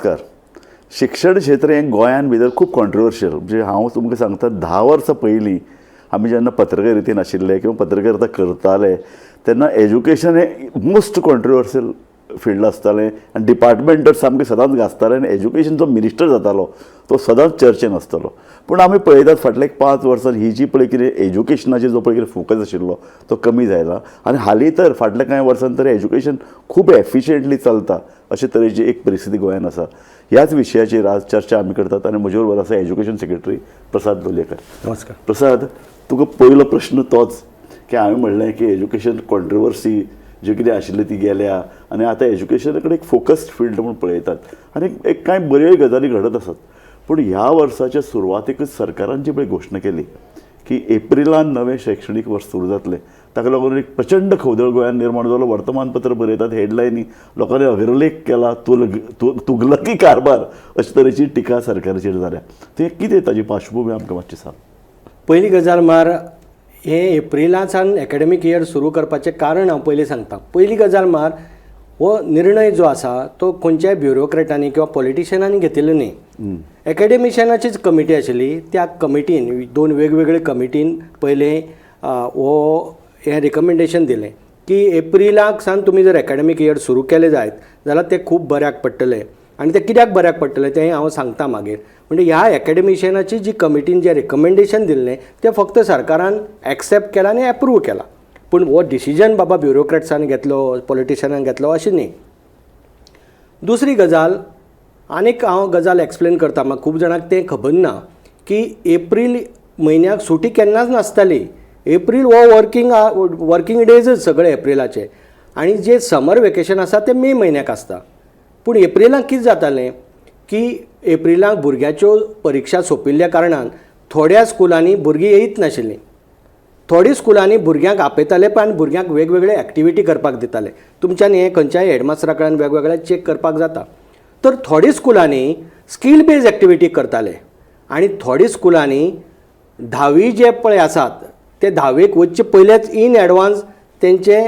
नमस्कार. शिक्षण क्षेत्र हें गोंयान भितर खूब कॉन्ट्रोवर्शियल. म्हणजे हांव तुमकां सांगता, 10 वर्सां पयलीं आमी जेन्ना पत्रकारितेन आशिल्ले किंवा पत्रकारिता करताले तेन्ना एज्युकेशन हें मोस्ट कॉन्ट्रोवर्शियल फिल्ड आसतालें आनी डिपार्टमेंट तर सामकें सदांच गाजतालें आनी एज्युकेशन जो मिनिस्टर जातालो तो सदांच चर्चेन आसतालो. पूण आमी पळयतात, फाटल्या एक 5 वर्सां ही जी पळय कितें एज्युकेशनाचेर जो पळय कितें फोकस आशिल्लो तो कमी जायला आनी हालीं तर फाटल्या कांय वर्सां तर एज्युकेशन खूब एफिशियंटली चलता अशे तरेची एक परिस्थिती गोंयांत आसा. ह्याच विशयाचेर आज चर्चा आमी करतात आनी म्हजे बरोबर आसा एज्युकेशन सेक्रेटरी प्रसाद लोलयेकर. नमस्कार. प्रसाद, तुका पयलो प्रश्न तोच की हांवें म्हणलें की एज्युकेशन कॉन्ट्रोवर्सी जी कितें आशिल्ली ती गेल्या आनी आतां एज्युकेशना कडेन एक फोकस्ड फिल्ड म्हूण पळयतात आनी एक कांय बऱ्योय गजाली घडत आसात. पूण ह्या वर्साच्या सुरवातेकच सरकारान जी पळय घोशणा केली की एप्रिलान नवें शैक्षणीक वर्स सुरू जातलें, ताका लागून एक प्रचंड खवदळ गोंयांत निर्माण जालो. वर्तमानपत्र बरयतात, हेडलायनी लोकांनी अग्रलेख केला, तुगलकी कारभार अशे तरेची टिका सरकाराचेर जाल्या. तें कितें, ताजी पार्श्वभूमी आमकां मातशी सांग. पयली गजाल म्हळ्यार हें एप्रिलासान एकाडेमीक इयर सुरू करपाचें कारण हांव पयलीं सांगता. पयली गजाल म्हळ्यार हो निर्णय जो आसा तो खंयच्याय ब्युरोक्रेटांनी किंवा पॉलिटिशियनांनी घेतिल्लो न्ही. एकाडेमिशियनाचीच कमिटी आशिल्ली. त्या कमिटीन, दोन वेगवेगळे कमिटीन पयलें हो हें रिकमेंडेशन दिलें की एप्रिलाक सावन तुमी जर एकाडेमीक इयर सुरू केलें जायत जाल्यार तें खूब बऱ्याक पडटलें. आनी तें कित्याक बऱ्याक पडटलें तें हांव सांगता मागीर. म्हणजे ह्या एकाडेमिशियनाची जी कमिटीन जें रिकमेंडेशन दिल्लें तें फक्त सरकारान एक्सेप्ट केलां आनी एप्रूव केलां. पूण हो डिसिजन बाबा ब्युरोक्रेट्सान घेतलो, पॉलिटिशियनान घेतलो अशें न्ही. दुसरी गजाल, आनीक हांव गजाल एक्सप्लेन करता. म्हाका खूब जाणांक तें खबर ना की एप्रील म्हयन्याक सुटी केन्नाच नासताली. एप्रील हो वर्कींग वर्कींग डेजच सगळे एप्रिलाचे आनी जे समर वेकेशन आसा तें मे म्हयन्याक आसता. पूण एप्रिलाक कितें जातालें की एप्रिलाक भुरग्यांच्यो परिक्षा सोंपिल्ल्या कारणान थोड्या स्कुलांनी भुरगीं येयत नाशिल्लीं. थोडी स्कुलांनी भुरग्यांक आपयताले पण भुरग्यांक वेगवेगळे एक्टिविटी करपाक दिताले. तुमच्यान हें खंयच्याय हेडमास्टरा कडेन वेगवेगळे चॅक करपाक जाता. तर थोडी स्कुलांनी स्कील बेज एक्टिविटी करताले आनी थोडी स्कुलांनी धावी जे पळय आसात ते धावेक वचचे पयलेच इन एडवान्स तेंचे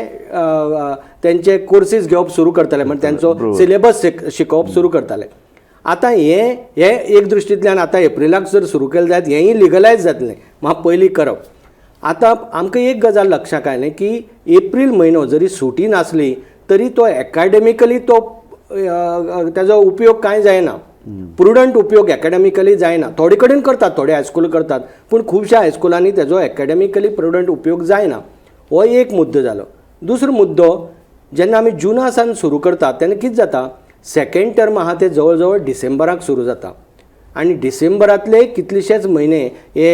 तेंचे कोर्सीस घेवप सुरू करताले, म्हणजे तेंचो सिलेबस शिकोवप सुरू करताले. आतां हें हें एक दृश्टींतल्यान आतां एप्रिलाक जर सुरू केलें जायत हेंय लिगलायज जातलें. म्हाका पयलीं करप. आतां आमकां एक गजाल लक्षाक आयलें की एप्रील म्हयनो जरी सुटी नासली तरी तो एकाडेमिकली तो ताजो उपयोग कांय जायना, प्रुडंट उपयोग एकाडेमिकली जायना. थोडे कडेन करतात, थोडे हायस्कूल करतात, पूण खुबश्या हायस्कुलांनी तेजो एकाडेमिकली प्रुडंट उपयोग जायना. हो एक मुद्दो जालो. दुसरो मुद्दो, जेन्ना आमी जुना सावन सुरू करतात तेन्ना कितें जाता, सेकेंड टर्म आहा ते जवळ जवळ डिसेंबराक सुरू जाता आनी डिसेंबरांतले कितलेशेच म्हयने हे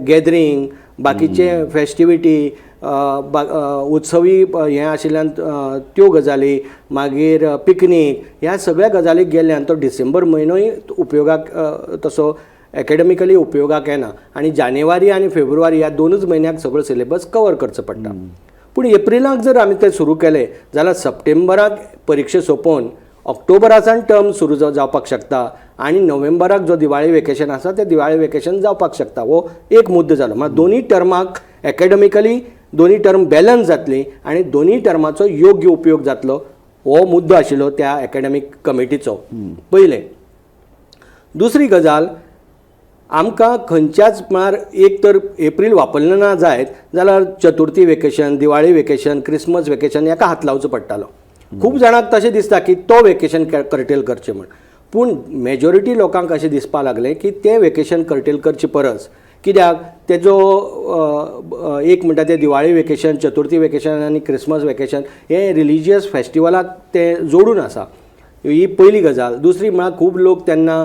गॅदरींग, बाकीचे फेस्टिविटी, उत्सवी हें आशिल्ल्यान त्यो गजाली, मागीर पिकनीक, ह्या सगळ्या गजालीक गेल्ल्यान तो डिसेंबर म्हयनोय उपयोगाक तसो एकेडमिकली उपयोगाक येना आनी जानेवारी आनी फेब्रुवारी ह्या दोनूच म्हयन्याक सगळो सिलेबस कवर करचो पडटा. पूण एप्रिलाक जर आमी तें सुरू केलें जाल्यार सप्टेंबराक परिक्षा सोंपोवन ऑक्टोबरासान टर्म सुरू जावपाक शकता आनी नोव्हेंबराक जो दिवाळी वेकेशन आसा तें दिवाळी वेकेशन जावपाक शकता. हो एक मुद्दो जालो. मात दोनूय टर्माक एकेडमिकली दोनूय टर्म बॅलन्स जातली आनी दोनूय टर्माचो योग्य उपयोग जातलो, हो मुद्दो आशिल्लो त्या एकेडमीक कमिटीचो पयलें. दुसरी गजाल, आमकां खंयच्याच म्हळ्यार एक तर एप्रील वापरलें ना जायत जाल्यार Chaturthi vacation, Diwali vacation, Christmas vacation हेका हात लावचो पडटालो. खूब जाणांक तशें दिसता की तो वेकेशन कर्टेल करचें म्हूण. पूण मेजॉरिटी लोकांक अशें दिसपाक लागलें की तें वेकेशन कर्टेल करचे परस कित्याक तेजो एक म्हणटा तें दिवाळी वेकेशन, चतुर्थी वेकेशन आनी क्रिसमस वेकेशन हे रिलिजियस फेस्टिवलाक तें जोडून आसा. ही पयली गजाल. दुसरी म्हळ्यार खूब लोक तेन्ना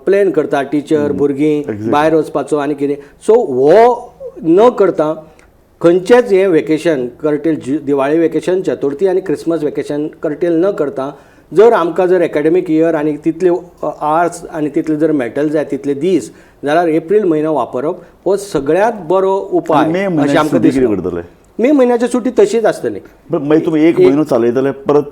प्लॅन करता, टिचर, भुरगीं भायर वचपाचो आनी कितें. सो हो न करता खंयचेच हें vacation cartel, Diwali vacation, Chaturthi आनी क्रिसमस वेकेशन कर्टेल न करता जर आमकां जर एकाडेमीक इयर आनी तितले आर्स आनी तितले जर मेळटले जाय तितले दीस जाल्यार एप्रील म्हयनो वापरप हो सगळ्यांत बरो उपाय मे अशें म्हयन्याक आमकां सुटी कितें दिसता. करतले? मे म्हयन्याची सुटी तशीच आसतली. बरं, मागीर तुमी एक म्हयनो चालयतले, परत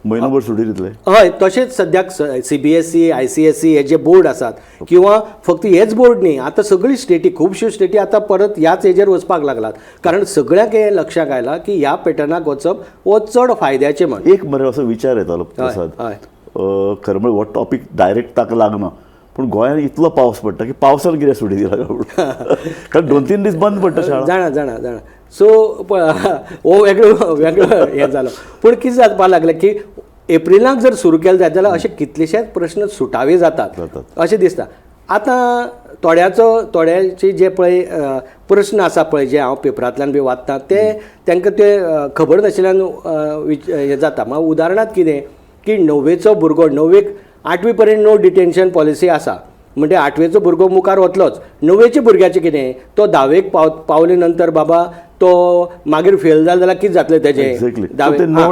म्हयनोभर सुटी दितले? हय, तशेंच सद्याक सीबीएसई, आयसीएसई हे जे बोर्ड आसात किंवा फक्त हेच बोर्ड न्ही, आतां सगळी स्टेटी, खुबश्यो स्टेटी आतां परत ह्याच हेजेर वचपाक लागलात, कारण सगळ्यांक हें लक्षाक आयलां की ह्या पॅटर्नाक वचप हो चड फायद्याचें म्हण. एक मरे असो विचार येतालो प्रसाद. हय. खरें म्हळ्यार हो टॉपीक डायरेक्ट ताका लागना, पूण गोंयांत इतलो पावस पडटा की पावसान कित्याक सुटी दिला काय? कारण 2-3 दीस बंद पडटा शाळा. जाणा जाणा जाणा. सो हो वेगळो वेगळो हें जालो. पूण कितें जावपाक लागलें की एप्रिलाक जर सुरू केलें जायत जाल्यार अशे कितलेशेच प्रश्न सुटावे जातात अशें दिसता. आतां थोड्याचे जे पळय प्रश्न आसा पळय, जे हांव पेपरांतल्यान बी वाचता ते तांकां ते खबर नाशिल्ल्यान हें जाता. मागीर उदाहरणांत कितें की णव्वेचो भुरगो, णव्वेक आठवी पर्यंत नो डिटेन्शन पॉलिसी आसा, म्हणजे आठवेचो भुरगो मुखार वतलोच. णव्वेच्या भुरग्याचें कितें, तो धावेक पावले नंतर बाबा तो मागीर फेल जालो जाल्यार कितें जातलें तेजें? एक्झॅक्टली. नो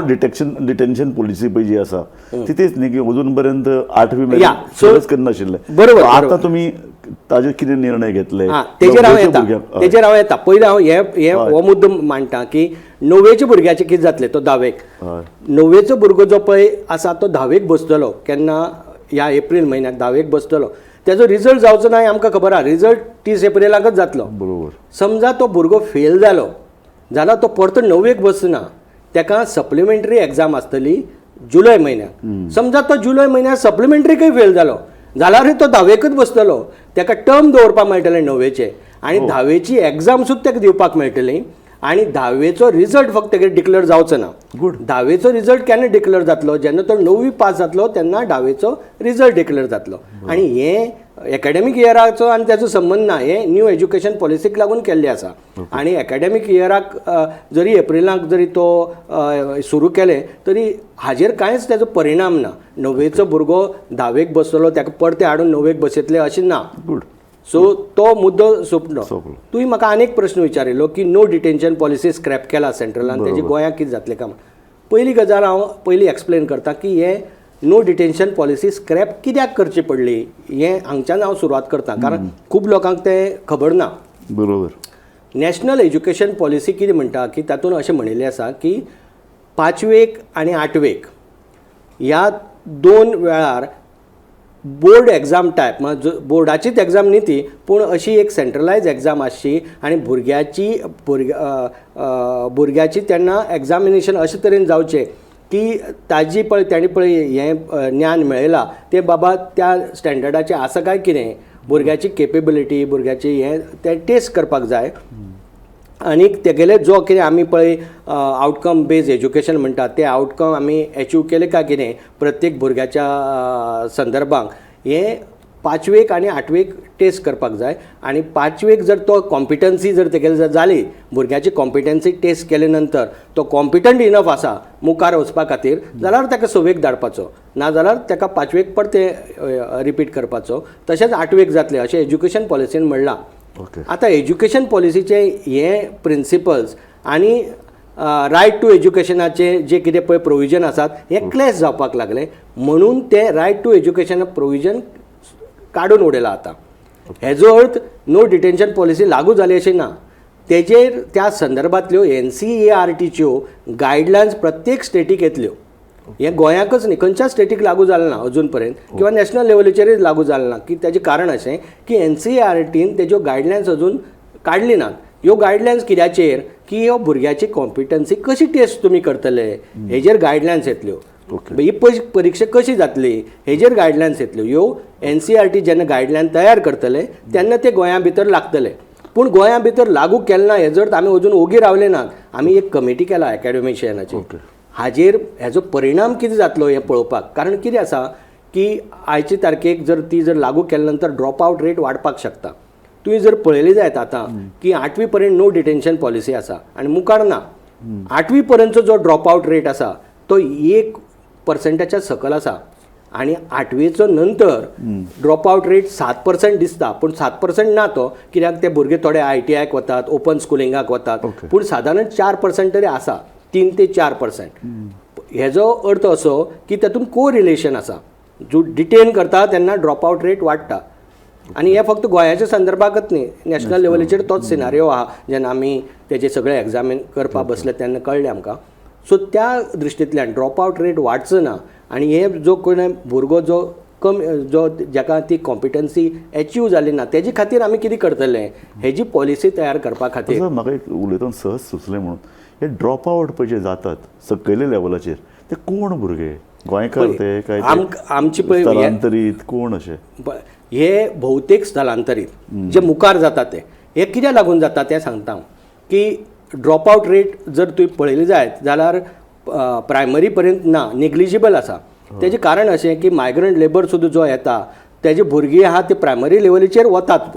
डिटेन्शन पॉलिसी पळय जी आसा ती तेच न्ही की अजून पर्यंत आठवी मेरेन करनाशिल्लें. बरोबर. आतां तुमी ताजेर कितें निर्णय घेतले? तेजेर हांव येता, तेजेर हांव येता. पयलीं हांव हे हो मुद्दो मांडटा की णव्वेच्या भुरग्याचें कितें जातलें? तो धावेक, णव्वेचो भुरगो जो पळय आसा तो धावेक बसतलो केन्ना? ह्या एप्रील म्हयन्याक धावेक बसतलो. तेजो रिजल्ट जावचो ना हें आमकां खबर आहा. रिजल्ट 30 एप्रिलाकच जातलो. बरोबर. समजा तो भुरगो फेल जालो जाल्यार तो परतो णव्वेक बसना, ताका सप्लिमेंटरी एग्जाम आसतली जुलय म्हयन्याक. समजा तो जुलय म्हयन्याक सप्लिमेंटरीकय फेल जालो जाल्यारूय तो धावेकच बसतलो. ताका टर्म दवरपाक मेळटलें णव्वेचें, आनी धावेची एग्जाम सुद्दां ताका दिवपाक मेळटली, आनी धावेचो रिजल्ट फक्त तागेर डिक्लेअर जावचो ना. गुड. धावेचो रिजल्ट केन्ना डिक्लेअर जातलो? जेन्ना तो णव्वी पास जातलो तेन्ना धावेचो रिजल्ट डिक्लेअर जातलो. आनी हें एकाडेमीक इयराचो आनी ताचो संबंद ना, हें न्यू एज्युकेशन पॉलिसीक लागून केल्लें आसा. आनी एकाडेमीक इयराक जरी एप्रिलाक जरी तो सुरू केलें तरी हाजेर कांयच ताजो परिणाम ना. णव्वेचो भुरगो धावेक बसतलो, ताका परते हाडून णव्वेक बसयतले अशें ना. गुड. सो तो मुद्दो सोंपलो. तुवें म्हाका आनीक प्रश्न विचारिल्लो की नो डिटेन्शन पॉलिसी स्क्रॅप केला सेंट्रलान, तेजी गोंयांत कितें जातलें काय? पयली गजाल हांव पयली एक्सप्लेन करता की हे नो डिटेन्शन पॉलिसी स्क्रॅप कित्याक करची पडली हें हांगच्यान हांव सुरवात करता, कारण खूब लोकांक तें खबर ना. बरोबर. नॅशनल एज्युकेशन पॉलिसी कितें म्हणटा की तातूंत अशें म्हणिल्लें आसा की पांचवेक आनी आठवेक ह्या 2 वेळार बोर्ड एग्जाम टायप, म्हणजे बोर्डाचीच एग्जाम न्ही ती, पूण अशी एक सेंट्रलायज एग्जाम आसची आनी भुरग्याची तेन्ना एग्जामिनेशन अशे तरेन जावचें की ताजी पळय ताणी पळय हें ज्ञान मेळयलां तें बाबा त्या स्टँडर्डाचें आसा काय कितें, भुरग्याची केपेबिलिटी, भुरग्याची हें तें टेस्ट करपाक जाय. आनी तेगेले जो कितें आमी पळय आवटकम बेज एज्युकेशन म्हणटात ते आवटकम आमी एचीव केले काय कितें प्रत्येक भुरग्याच्या संदर्भाक, हें पांचवेक आनी आठवेक टेस्ट करपाक जाय. आनी पांचवेक जर तो कॉम्पिटन्सी जर तेगेले जर जाली, भुरग्याची कॉम्पिटन्सी टेस्ट केले नंतर तो कॉम्पिटंट इनफ आसा मुखार वचपा खातीर जाल्यार ताका सवेक धाडपाचो, ना जाल्यार ताका पांचवेक परते रिपीट करपाचो. तशेंच आठवेक जातलें अशें एज्युकेशन पॉलिसीन म्हणलां. आतां एज्युकेशन पॉलिसीचे हे प्रिंसिपल्स आनी रायट टू एज्युकेशनाचे जे कितें पळय प्रोविजन आसात हे क्लॅश जावपाक लागले, म्हणून ते रायट टू एज्युकेशन प्रोविजन काडून उडयलां आतां. हेजो अर्थ नो डिटेन्शन पॉलिसी लागू जाली अशें ना, तेजेर त्या संदर्भांतल्यो NCERTच्यो गायडलायन्स प्रत्येक स्टेटीक येतल्यो. हें गोंयाकच न्ही, खंयच्या स्टेटीक लागू जालें ना अजून पर्यंत, किंवा नॅशनल लेवलीचेरूय लागू जालें ना. की ताजें कारण अशें की NCERTन तेज्यो गायडलायन्स अजून काडली नात. ह्यो गायडलायन्स कित्याचेर की ह्यो भुरग्याची कॉम्पिटन्सी कशी टेस्ट तुमी करतले हेजेर गायडलायन्स येतल्यो. ही परिक्षा कशी जातली हेजेर गायडलायन्स येतल्यो. ह्यो NCERT जेन्ना गायडलायन तयार करतले तेन्ना ते गोंया भितर लागतले. पूण गोंया भितर लागू केलें ना हेजो अर्थ आमी अजून ओगी रावले नात. आमी एक कमिटी केला एकाडेमिशियनाची, हाजेर हेजो परिणाम कितें जातलो हें पळोवपाक. कारण कितें आसा की आयचे तारखेक जर ती जर लागू केले नंतर ड्रॉप आवट रेट वाडपाक शकता. तुवें जर पळयली जायत आतां की आठवी पर्यंत नो डिटेन्शन पॉलिसी आसा आनी मुखार ना. आठवी पर्यंतचो जो ड्रॉप आवट रेट आसा तो 1%च्या सकयल आसा आनी आठवेचो नंतर ड्रॉप आवट रेट 7% दिसता, पूण 7% ना तो, कित्याक ते भुरगे थोडे ITIक वतात, ओपन स्कुलिंगाक वतात, पूण सादारण 4% तरी आसा, 3 ते 4%. हेजो अर्थ असो की तातूंत कोरिलेशन आसा, जो डिटेन करता तेन्ना ड्रॉप आवट रेट वाडटा. आनी हें फक्त गोंयाच्या संदर्भाकच न्ही, नॅशनल लेवलीचेर तोच सिनारियो आहा. जेन्ना आमी तेजे सगळे एग्जामीन करपाक बसले तेन्ना कळ्ळें आमकां. सो त्या दृश्टींतल्यान ड्रॉप आवट रेट वाडचो ना आनी हे जो कोण भुरगो जो कमी जो जाका ती कॉम्पिटन्सी एचीव जाली ना तेजे खातीर आमी कितें करतले हेजी पॉलिसी तयार करपा खातीर. म्हाका एक उलयतना सहज सुचलें म्हणून, हे ड्रॉप आवट पळय जे जातात सकयल्या लेवलाचेर ते कोण भुरगे? गोंयकार ते काय आमची पळय स्थलांतरीत कोण अशे? हे भोवतेक स्थलांतरीत जे मुखार जाता ते हे कित्याक लागून जाता तें सांगता हांव की ड्रॉप आवट रेट जर तुवें पळयली जायत जाल्यार प्रायमरी पर्यंत ना, नेग्लिजिबल आसा. तेजें कारण अशें की मायग्रंट लेबर सुद्दां जो येता तेजी भुरगीं आहा ती प्रायमरी लेवलीचेर वतात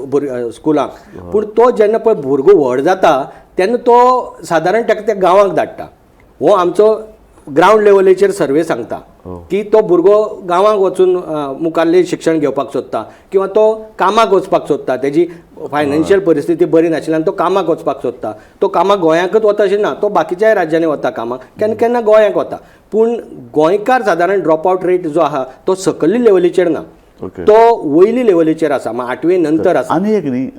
स्कुलाक, पूण तो जेन्ना पळय भुरगो व्हड जाता तेन्ना तो सादारण ताका त्या गांवाक धाडटा. हो आमचो ग्रावंड लेवलीचेर सर्वे सांगता की तो भुरगो गांवाक वचून मुखारलें शिक्षण घेवपाक सोदता किंवा तो कामाक वचपाक सोदता, तेजी फायनान्शियल परिस्थिती बरी नाशिल्ल्यान तो कामाक वचपाक सोदता. तो कामाक गोंयांकच वता अशें ना, तो बाकीच्याय राज्यांनी वता कामाक, केन्ना केन्ना गोंयांक वता. पूण गोंयकार सादारण ड्रॉप आवट रेट जो आहा तो सकयल्ले लेवलीचेर ना, तो वयली लेवलीचेर आसा, मागीर आठवे नंतर आसा. आनी एक न्ही,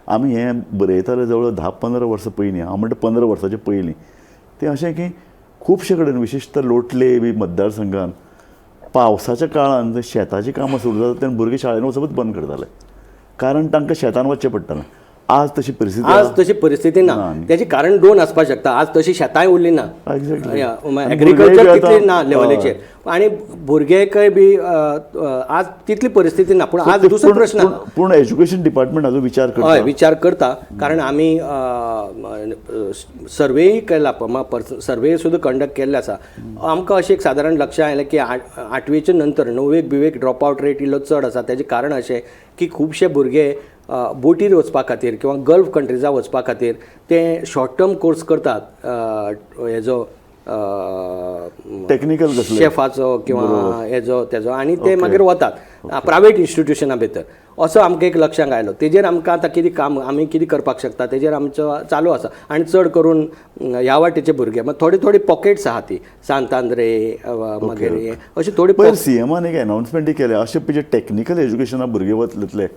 आमी हें बरयताले जवळ 10-15 वर्सां पयलीं, हांव म्हणटा 15 वर्सांचे पयलीं, तें अशें की खुबशे कडेन विशेशतः लोटले बी मतदारसंघान पावसाच्या काळान शेताचीं कामां सुरू जातात तेन्ना भुरगीं शाळेन वचपच बंद करताले, कारण तांकां शेतान वचचें पडटालें. आज तशी परिस्थिती, आज तशी परिस्थिती ना. तेजें कारण दोन आसपाक शकता. आज तशी शेतांय उरली ना, एग्रीकल्चर तितली ना लेवलीचेर, आनी भुरगेकय बी आज तितली परिस्थिती ना. पूण आज दुसरो प्रश्न, पूण एज्युकेशन डिपार्टमेंट हाजो विचार करता. हय, विचार करता, कारण आमी सर्वेय केला, सर्वे सुद्दां कंडक्ट केल्ले आसा. आमकां अशें एक सादारण लक्षांत आयलें की आठवेचे नंतर णवेक बिवेक ड्रॉप आवट रेट इल्लो चड आसा. तेजें कारण अशें की खुबशे भुरगे बोटीर वचपा खातीर किंवा गल्फ कंट्रीजा वचपा खातीर ते शॉर्ट टर्म कोर्स करतात, हेजो टेक्निकल शेफाचो किंवा हेजो तेजो, आनी ते मागीर वतात प्रायवेट इन्स्टिट्युशना भितर. असो आमकां एक लक्षांत आयलो. तेजेर आमकां आतां कितें काम आमी कितें करपाक शकता तेजेर आमचो चालू आसा. आनी चड करून ह्या वाटेचे भुरगे मागीर थोडी थोडी पॉकेट्स आहा ती सांतांद्रे मागीर अशी थोडी. पयर सीएमान एक अनाउन्समेंटय केलें, अशें पळय टेक्निकल एज्युकेशना भुरगे वतले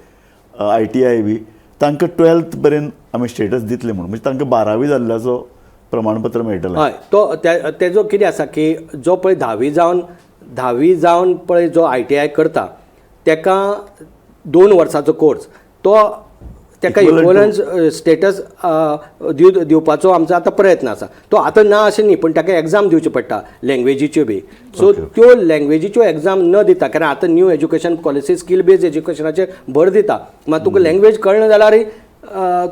ITI बी तांकां 12th पर्यंत आमी स्टेटस दितले म्हणून, म्हणजे तांकां 12वी जाल्ल्याचो प्रमाणपत्र मेळटलें. हय, तो तेजो कितें आसा की जो पळय धावी जावन पळय जो ITI करता तेका 2 वर्साचो कोर्स, तो ताका इक्वलन्स स्टेटस दिवपाचो आमचो आतां प्रयत्न आसा. तो आतां ना अशें न्ही, पूण ताका एग्जाम दिवच्यो पडटा लँग्वेजीच्यो बी. सो त्यो लँग्वेजीच्यो एग्जाम न दिता, कारण आतां new education policy skill based एज्युकेशनाचेर भर दिता, मात तुका लँग्वेज कळना जाल्यार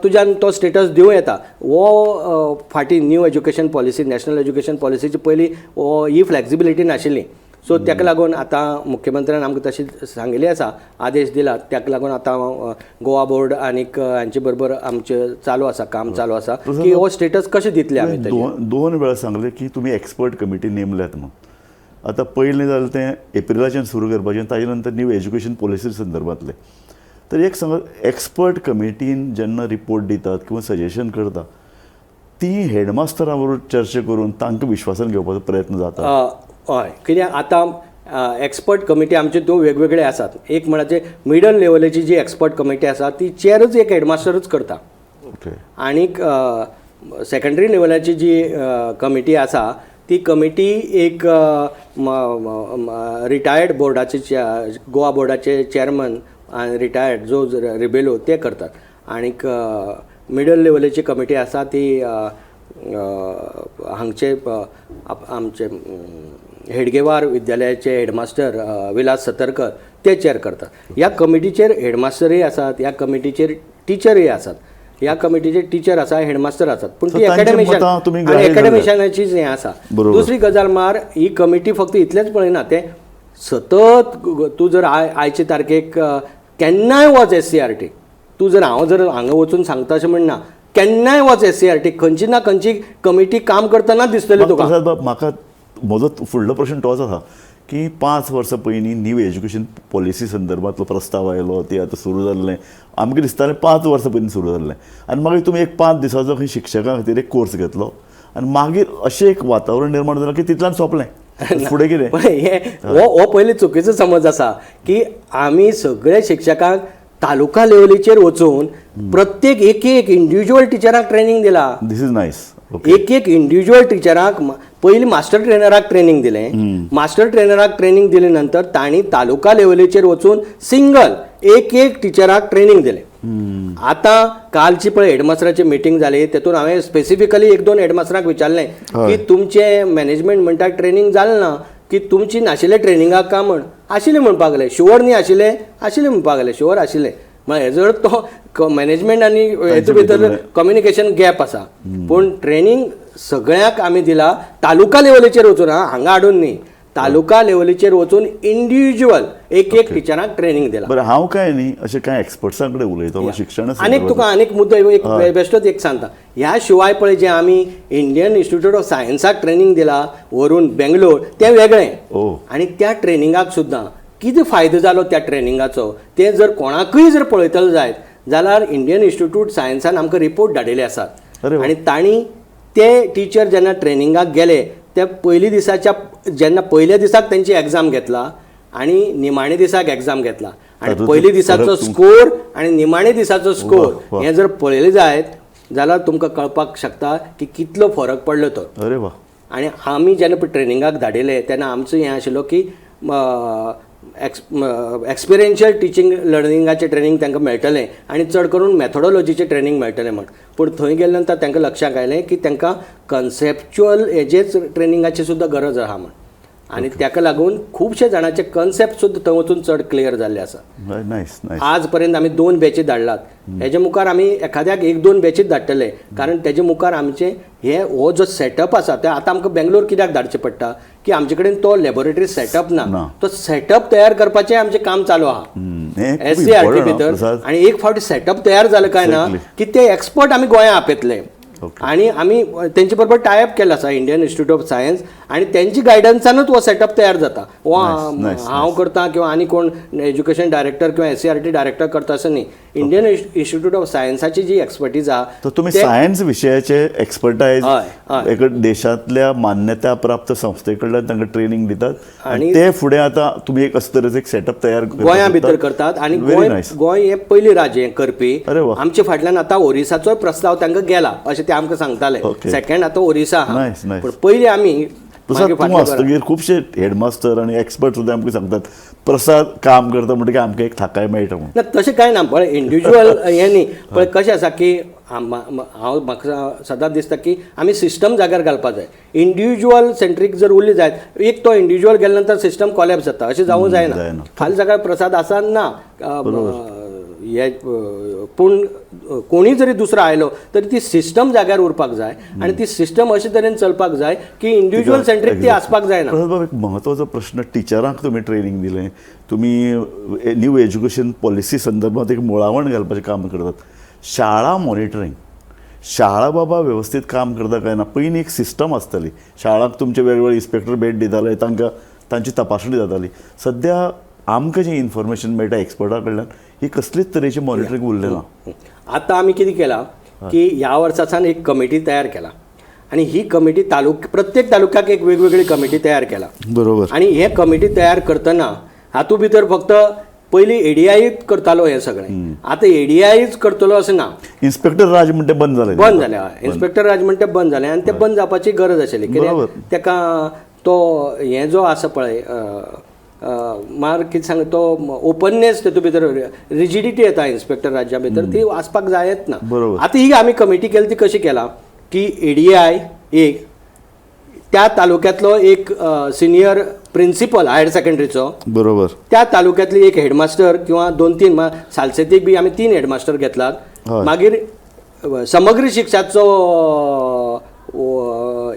तुज्यान तो स्टेटस दिवं येता. हो फाटीं new education policy, national education पॉलिसीची पयलीं हो ही फ्लॅक्सिबिलिटी नाशिल्ली. सो ताका लागून आतां मुख्यमंत्र्यान आमकां तशी सांगिल्ली आसा, आदेश दिला. ताका लागून आतां गोवा बोर्ड आनीक हांचे बरोबर आमचें चालू आसा, काम चालू आसा की हो स्टेटस कशें दितले आमी. दोन वेळा सांगलें की तुमी एक्सपर्ट कमिटी नेमल्यात म्हणून. आतां पयलें जालें तें एप्रिलाच्यान सुरू करपाचें, ताजे नंतर न्यू एज्युकेशन पॉलिसी संदर्भांतलें. तर एक सांगा, एक्सपर्ट कमिटीन जेन्ना रिपोर्ट दितात किंवा सजेशन करता ती हेडमास्टरा बरोबर चर्चा करून तांकां विश्वासान घेवपाचो प्रयत्न जाता? हय, कित्याक आतां एक्सपर्ट कमिटी आमच्यो त्यो वेगवेगळे आसात. एक म्हळ्यार मिडल लेवलीची जी एक्सपर्ट कमिटी आसा ती चेरच एक हेडमास्टरूच करता, आनीक सेकेंडरी लेवलाची जी कमिटी आसा ती कमिटी एक रिटायर्ड बोर्डाचे, गोवा बोर्डाचे चेअरमन आनी रिटायर्ड जो रिबेलो ते करतात. आनीक मिडल लेवलीची कमिटी आसा ती हांगचे आमचे हेडगेवार विद्यालयाचे हेडमास्टर विलास सतरकर ते चेअर करतात. ह्या कमिटीचेर हेडमास्टरय आसात, ह्या कमिटीचेर टिचरय आसात, ह्या कमिटीचेर टिचर आसा, हेडमास्टर आसात, पूण ती एकेडमिशन एकेडमिशनाचीच हें आसा. दुसरी गजाल म्हळ्यार ही कमिटी फक्त इतलेंच पळयना, तें सतत तूं जर आयचे तारखेक केन्नाय वच SCERT, तूं जर हांव जर हांगा वचून सांगता अशें म्हणना, केन्नाय वच SCERT, खंयची ना खंयची कमिटी काम करतना दिसतली तुका. प्रसाद बाब, म्हाका म्हजो फुडलो प्रश्न तोच आसा की 5 वर्सां पयलीं न्यू एज्युकेशन पॉलिसी संदर्भांतलो प्रस्ताव आयलो, ती आतां सुरू जाल्लें, आमकां दिसतालें 5 वर्सां पयलीं सुरू जाल्लें, आनी मागीर तुमी एक 5 दिसाचो खंय शिक्षकां खातीर एक कोर्स घेतलो आनी मागीर अशें एक वातावरण निर्माण जालें की तितल्यान सोंपलें, फुडें कितें? हो पयलीं चुकीचो समज आसा की आमी सगळे शिक्षकांक तालुका लेवलीचेर वचून प्रत्येक एक एक इंडिविज्युअल टिचराक ट्रेनींग दिला. This is nice. एक एक इंडिविज्युअल टिचराक पयलीं मास्टर ट्रेनराक ट्रेनींग दिलें, मास्टर ट्रेनराक ट्रेनींग दिले नंतर तांणी तालुका लेवलीचेर वचून सिंगल एक एक टिचराक ट्रेनींग दिलें. आतां कालची पळय हेडमास्टराची मिटींग जाली, तेतून हांवें स्पेसिफिकली 1-2 हेडमास्टराक विचारलें की तुमचें मॅनेजमेंट म्हणटा ट्रेनींग जालें ना, की तुमची नाशिल्ले ट्रेनिंगाक काय म्हण आशिल्लें म्हणपाक लागले, शुवर न्ही आशिल्लें, आशिल्लें म्हणपाक लागले, शुवर आशिल्लें. म्हळ्यार हेजो अर्थ तो मॅनेजमेंट आनी हेतू भितर कम्युनिकेशन गॅप आसा. पूण ट्रेनींग सगळ्यांक आमी दिला, तालुका लेवलीचेर वचून, हा हांगा हाडून न्ही, तालुका लेवलीचेर वचून इंडिविज्युअल एक एक टिचरांक ट्रेनींग दिला. बरं, हांव काय न्ही अशें कांय एक्सपर्ट्सां कडेन उलयतलो शिक्षण आनीक तुका आनीक मुद्दो एक बेश्टोच एक सांगता. ह्या शिवाय पळय जें आमी इंडियन इन्स्टिट्यूट ऑफ सायन्साक ट्रेनींग दिला व्हरून बेंगलोर, तें वेगळें. आनी त्या ट्रेनिंगाक सुद्दां कितें फायदो जालो त्या ट्रेनिंगाचो तें जर कोणाकूय जर पळयतलो जायत जाल्यार इंडियन इन्स्टिट्यूट सायन्सान आमकां रिपोर्ट धाडिल्ले आसात. आनी तांणी ते टिचर जेन्ना ट्रेनिंगाक गेले ते पयली दिसाच्या जेन्ना पयल्या दिसाक तेंची एग्जाम घेतला आनी निमाणे दिसाक एग्जाम घेतला आनी पयली दिसाचो स्कोर आनी निमाणे दिसाचो स्कोर हे जर पळयले जायत जाल्यार तुमकां कळपाक शकता की कितलो फरक पडलो तो. अरे वा. आनी आमी जेन्ना ट्रेनिंगाक धाडिल्ले तेन्ना आमचो हें आशिल्लो की एक्सपिरियन्शियल टिचींग लर्निंगाचें ट्रेनींग तांकां मेळटलें आनी चड करून मॅथोडोलॉजीचें ट्रेनींग मेळटलें म्हण. पूण थंय गेले नंतर तांकां लक्षांत आयलें की तांकां कन्सेप्च्युअल हेजेच ट्रेनिंगाची सुद्दां गरज आहा म्हण. आनी ताका लागून खुबशे जाणांचे कन्सेप्ट सुद्दां थंय वचून चड क्लियर जाल्ले आसा. Nice nice. आज पर्यंत आमी 2 बॅची धाडलात, हेजे मुखार आमी एखाद्याक 1-2 बॅचीच धाडटले, कारण तेजे मुखार आमचे हे हो जो सेटअप आसा ते आतां आमकां बेंगलोर कित्याक धाडचें पडटा की आमचे कडेन तो लॅबोरेटरी सेटअप ना, तो सेटअप तयार करपाचें आमचें काम चालू आहा SCRT भितर. आनी एक फावटी सेटअप तयार जालें काय ना की ते एक्सपर्ट आमी गोंया आपयतले आनी आमी तेंचे बरोबर टायअप केल्लो आसा इंडियन इन्स्टिट्यूट ऑफ सायन्स आनी तेंची गायडन्सानूच हो सेटअप तयार जाता. हो हांव करता किंवा आनी कोण एज्युकेशन डायरेक्टर किंवा SCRT director करता अशें न्ही. इंडियन इन्स्टिट्यूट ऑफ सायन्साची जी एक्सपर्टीज आहा, तर तुमी सायन्स विशयाचे एक्सपर्टायज एका देशांतल्या मान्यता प्राप्त संस्थे कडल्यान तांकां ट्रेनींग दितात आनी ते फुडें आतां तुमी एक अशे तरेचो एक सेटअप तयार गोंया भितर करतात. आनी गोंय हें पयलीं राज्य हें करपी. आमचे फाटल्यान आतां ओरिसाचोय प्रस्ताव तांकां गेला अशें ते आमकां सांगताले. सेकंड आतां ओरिसा आहा, पूण पयलीं आमी तूं आसतगीर खुबशे हेडमास्टर आनी एक्सपर्ट सुद्दां आमकां सांगतात प्रसाद काम करता म्हणटकीर आमकां एक थाकाय मेळटा म्हणून. ना तशें कांय ना, पळय इंडिविज्युअल हें न्ही, पळय कशें आसा की हांव म्हाका सदांच दिसता की आमी सिस्टम जाग्यार घालपाक जाय. इंडिविज्युअल सेंट्रीक जर उरली जायत एक तो इंडिविज्युअल गेल्या नंतर सिस्टम कॉलॅप्स जाता, अशें जावूं जायना. फाल्यां सकाळी प्रसाद आसा ना हे, पूण कोणी जरी दुसरो आयलो तरी ती सिस्टम जाग्यार उरपाक जाय आनी ती सिस्टम अशे तरेन चलपाक जाय की इंडिविज्युअल सेंट्रीक ती आसपाक जायना. प्रसाद बाब, एक म्हत्वाचो प्रश्न, टिचरांक तुमी ट्रेनींग दिलें, तुमी न्यू एज्युकेशन पॉलिसी संदर्भात एक मुळावण घालपाचें काम करतात, शाळा मॉनिटरींग, शाळा बाबा वेवस्थीत काम करता काय ना, पयलीं एक सिस्टम आसताली, शाळांक तुमचे वेगवेगळे इन्स्पेक्टर भेट दिताले, तांकां तांची तपासणी जाताली. सद्या आमकां जें इन्फॉर्मेशन मेळटा एक्सपर्टा कडल्यान ही कसलीच तरेची मॉनिटरींग उरलें ना. आतां आमी कितें केलां की ह्या वर्सा सावन एक कमिटी तयार केला आनी ही कमिटी प्रत्येक तालुक्याक एक वेगवेगळी कमिटी तयार केला. बरोबर. आनी हे कमिटी तयार करतना हातूंत भितर फक्त पयलीं एडीआय करतालो हें सगळें, आतां एडीआयच करतलो अशें ना. इन्स्पेक्टर राज म्हणटे बंद जालें, बंद जालें. हय, इन्स्पेक्टर राज म्हणटे बंद जालें आनी तें बंद जावपाची गरज आशिल्ली कित्याक तेका तो हें जो आसा पळय मार कितें सांग तो ओपननेस तितूंत भितर रिजिडिटी येता इन्स्पेक्टर राज्या भितर, ती आसपाक जायच ना. आतां ही आमी कमिटी केली ती कशी केला की एडीआय एक त्या तालुक्यांतलो एक सिनियर प्रिंसिपल हायर सेकंडरीचो, बरोबर, त्या तालुक्यांतली एक हेडमास्टर किंवा 2-3, सालसेतीक बी आमी 3 हेडमास्टर घेतलात. मागीर समग्र शिक्षाचो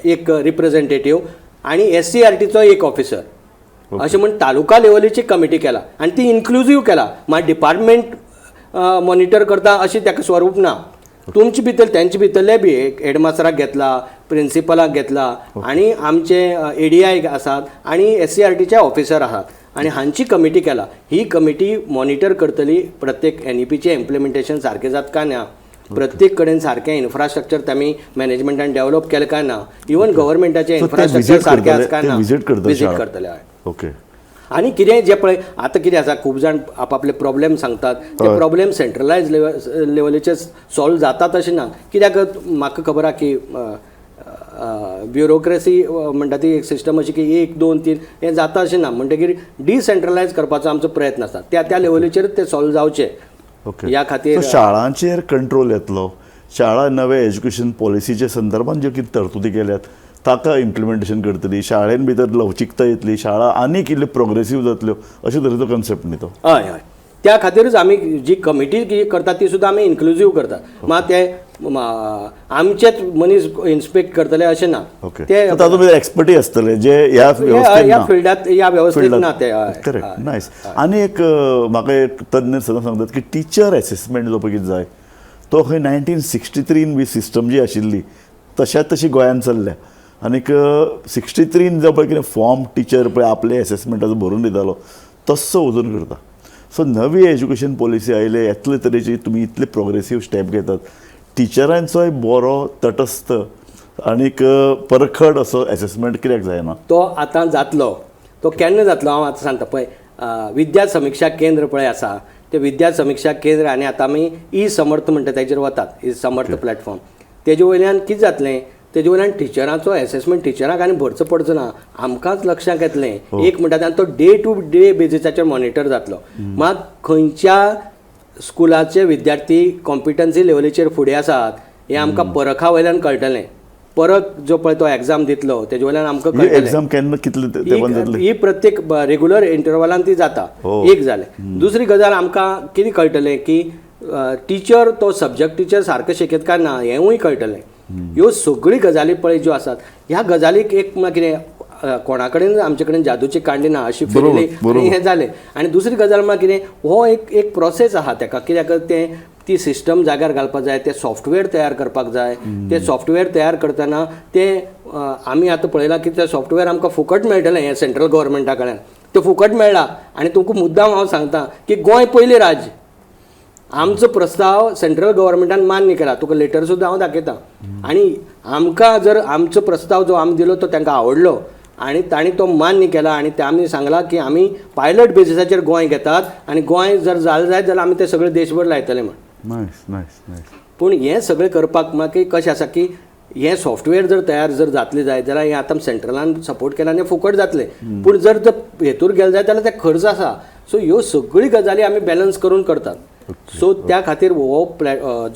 एक रिप्रेझेंटेटीव आनी SCRTचो एक ऑफिसर, अशें म्हण तालुका लेवलीची कमिटी केला आनी ती इन्क्लुजीव केला. मागीर डिपार्टमेंट मॉनिटर करता अशें ताका स्वरूप ना. तुमचे भितर तेंचे भितरले बी एक हेडमास्टराक घेतला, प्रिंसिपलाक घेतला आनी आमचे एडीआय आसात आनी SCRTचे ऑफिसर आसात आनी हांची कमिटी केला. ही कमिटी मॉनिटर करतली प्रत्येक NEPचें इम्प्लिमेंटेशन सारकें जाता काय ना, प्रत्येक कडेन सारकें इन्फ्रास्ट्रक्चर तामी मॅनेजमेंटान डेव्हलप केलें काय ना, इवन गव्हर्मेंटाचें इन्फ्रास्ट्रक्चर सारकें आसा काय ना, विजीट करतले. ओके. आनी कितें जें पळय आतां कितें आसा, खूब जाण आपआपले प्रॉब्लेम सांगतात, ते प्रॉब्लेम सेंट्रलायज लेवलीचेर सॉल्व जातात अशें ना. कित्याक म्हाका खबर आहा की ब्युरोक्रेसी म्हणटा ती एक सिस्टम अशी की 1 2 3 हें जाता अशें ना, म्हणटकीर डिसेंट्रलायज करपाचो आमचो प्रयत्न आसा, त्या त्या लेवलीचेर ते सॉल्व जावचे. ओके. ह्या खातीर शाळांचेर कंट्रोल येतलो, शाळा नवे एज्युकेशन पॉलिसीच्या संदर्भात ज्यो कितें तरतुदी केल्यात ताका इम्प्लिमेंटेशन करतली, शाळेन भितर लवचिकता येतली, शाळा आनीक इल्ल्यो प्रोग्रेसीव जातल्यो, अशे तरेचो कन्सेप्ट न्ही तो? हय हय, त्या खातीरूच आमी जी कमिटी जी करतात ती सुद्दां आमी इन्क्लुजीव करतात. मात ते आमचेच मनीस इन्स्पेक्ट करतले अशें ना. ते तातूंत भितर एक्सपर्टी आसतले जे ह्या वेवस्थेंत ह्या ना. फिल्डांत, ह्या वेवस्थेंत ना ते. Correct, nice. आनी एक म्हाका एक तज्ञ सदां सांगतात की टिचर एसेसमेंट जो पळय कितें जाय तो खंय 1963 बी सिस्टम जी आशिल्ली तशाच तशी गोंयांत चल्ल्या. आनीक 63 जो पळय कितें फॉर्म टिचर पळय आपले एसेसमेंटाचो भरून दितालो तस्सो अजून करता. सो नवी एज्युकेशन पॉलिसी आयले, येतले तरेची तुमी इतले प्रोग्रेसीव स्टेप घेतात, टिचरांचोय बरो तटस्थ आनीक परखड असो एसेसमेंट कित्याक जायना? तो आतां जातलो. तो केन्ना जातलो हांव आतां सांगता. पळय, विद्या समिक्षा केंद्र पळय आसा, ते विद्या समिक्षा केंद्र आनी आतां आमी ई समर्थ म्हणटा तेजेर वतात, ई समर्थ प्लॅटफॉर्म. तेजे वयल्यान कितें जातलें, तेजे वयल्यान टिचरांचो एसेसमेंट टिचरांक आनी भरचो पडचो ना, आमकांच लक्षांत येतलें. एक म्हणटा आनी तो डे टू डे बेजिसाचेर मॉनिटर जातलो. मात खंयच्या स्कुलाचे विद्यार्थी कॉम्पिटन्सी लेवलीचेर फुडें आसात हें आमकां परखा वयल्यान कळटलें. परत जो पळय तो एग्जाम दितलो तेजे वयल्यान आमकां कळटलें. एग्जाम केन्ना कितले तेंपान जातली? ही प्रत्येक रेगुलर इंटरवलान ती जाता. एक जालें. दुसरी गजाल आमकां कितें कळटलें की टिचर तो सब्जॅक्ट टिचर सारको शिकयता काय ना हेंवूय कळटलें. ह्यो सगळी गजाली पळय ज्यो आसात ह्या गजालीक एक कितें कोणा कडेन आमचे कडेन जादूची कांडी ना अशी फिरली आनी हें जालें. आनी दुसरी गजाल म्हळ्यार कितें, हो एक एक प्रोसेस आहा तेका, कित्याक तें ती सिस्टम जाग्यार घालपाक जाय, तें सॉफ्टवेअर तयार करपाक जाय. तें सॉफ्टवेअर तयार करतना तें आमी आतां पळयलां की तें सॉफ्टवेअर आमकां फुकट मेळटलें हें सेंट्रल गव्हर्मेंटा कडल्यान, तें फुकट मेळ्ळां. आनी तुमकां मुद्दाम हांव सांगता की गोंय पयलें राज्य, आमचो प्रस्ताव सेंट्रल गव्हर्मेंटान मान्य केला, तुका लेटर सुद्दां हांव दाखयता. आनी आमकां जर आमचो प्रस्ताव जो आमी दिलो तो तांकां आवडलो आनी तांणी तो मान्य केला आनी ते आमी सांगलां की आमी पायलट बेजिसाचेर गोंय घेतात आनी गोंय जर जालें जायत जाल्यार आमी ते सगळे देशभर लायतले म्हण. Nice nice nice. पूण हें सगळें करपाक मागीर कशें आसा की हें सॉफ्टवेअर जर तयार जर जातलें जायत जाल्यार हें आतां सेंट्रलान सपोर्ट केला आनी फुकट जातलें, पूण जर ते हेतूर गेलें जायत जाल्यार ते खर्च आसा. सो ह्यो सगळी गजाली आमी बॅलन्स करून करतात. सो त्या खातीर हो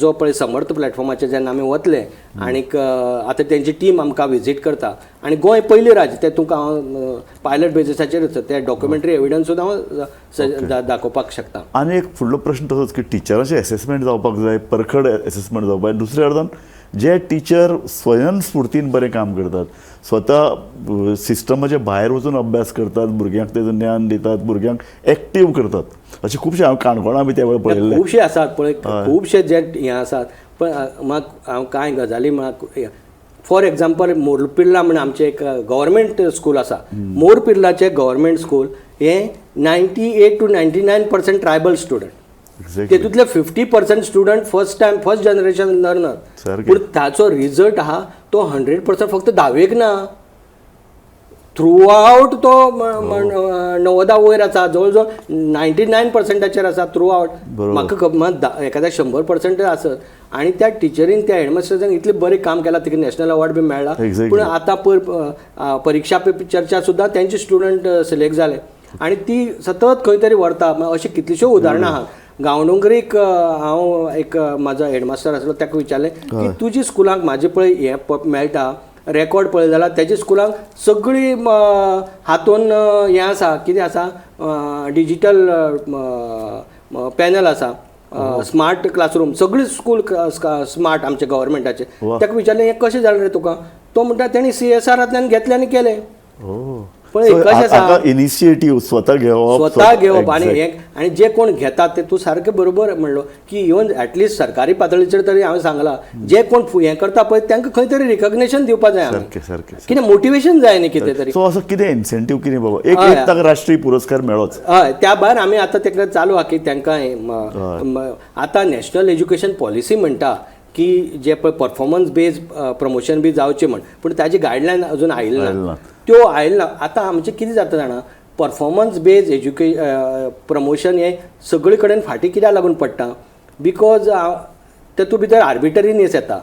जो पळय समर्थ प्लॅटफॉर्माचेर जेन्ना आमी वतले आनीक आतां तेंची टीम आमकां विजीट करता आनी गोंय पयलें राज्य तें तुमकां हांव पायलट बेजिसाचेरच ते डॉक्युमेंटरी एविडन्स सुद्दां हांव दाखोवपाक शकता. आनी एक फुडलो प्रश्न तसोच की टिचरांचें एसेसमेंट जावपाक जाय, परखड एसेसमेंट जावपाक जाय. दुसऱ्या अर्दान जे टिचर स्वयंस्फुर्तीन बरें काम करतात, स्वता सिस्टमाच्या भायर वचून अभ्यास करतात, भुरग्यांक तेजो ज्ञान दितात, भुरग्यांक एक्टीव करतात, अशे खुबशे हांव काणकोणा बी त्या वेळार पळयल्ले खुबशे आसात. पळय खुबशे जे हे आसात. पण म्हाका हांव कांय गजाली म्हाका फॉर एग्जाम्पल मोरपिर्ला म्हण आमचें एक गव्हर्मेंट स्कूल आसा. मोरपिर्लाचें गव्हर्मेंट स्कूल हें 98 to 99% tribal student, तेतूंतले 50% student first time first generation learner. पूण ताचो रिजल्ट आहा तो 100% फक्त धावेक ना, थ्रू आवट तो 90 वयर आसा, जवळ जवळ 99%चेर आसा थ्रू आवट. म्हाका एखाद्या 100% आसत. आनी त्या टिचरीन त्या हेडमास्टरान इतलें बरें काम केलां, तिका नॅशनल अवॉर्ड बी मेळ्ळा. पूण आतां पयर परिक्षा पे चर्चा सुद्दां तेंचे स्टुडंट सिलेक्ट जाले आनी ती सतत खंय तरी व्हरता. अशीं कितलीश्यो उदाहरणां आहा. गांवडोंगरीक हांव एक म्हाजो हेडमास्टर आसलो ताका विचारलें की तुजी स्कुलांक म्हाजे पळय हें मेळटा रेकॉर्ड पळयले जाल्यार तेजे स्कुलांक सगळी हातून हें आसा, कितें आसा, डिजीटल पॅनल आसा, स्मार्ट क्लासरूम, सगळी स्कूल स्मार्ट आमचे गव्हर्मेंटाचे. ताका विचारलें हें कशें जालें रे तुका, तो म्हणटा तेणी CSRांतल्यान घेतलें आनी केलें. पळय कशें आसा इनिशिएटीव स्वता घेवप, स्वता घेवप. आनी हे आनी जे कोण घेतात ते तूं सारकें बरोबर म्हणलो की इवन एटलिस्ट सरकारी पातळीचेर तरी हांवें सांगलां जे कोण हें करता पळय तांकां खंय तरी रिकग्नेशन दिवपा जाय, सारकें कितें मोटिवेशन जाय न्ही कितें तरी. सो असो कितें इन्सेंटीव कितें बाबा एक ताका राष्ट्रीय पुरस्कार मेळोच. हय, त्या भायर आमी आतां ताका चालू आहा की तांकां आतां नॅशनल एज्युकेशन पॉलिसी म्हणटा की जे पळय परफॉर्मन्स बेज प्रमोशन बी जावचें म्हण, पूण ताजी गायडलायन अजून आयिल्ले ना, त्यो आयिल्ले ना. आतां आमचें कितें जाता जाणा, परफॉर्मन्स बेज प्रमोशन हें सगळे कडेन फाटीं कित्याक लागून पडटा, because तेतूंत भितर आर्बिटरीनेस येता,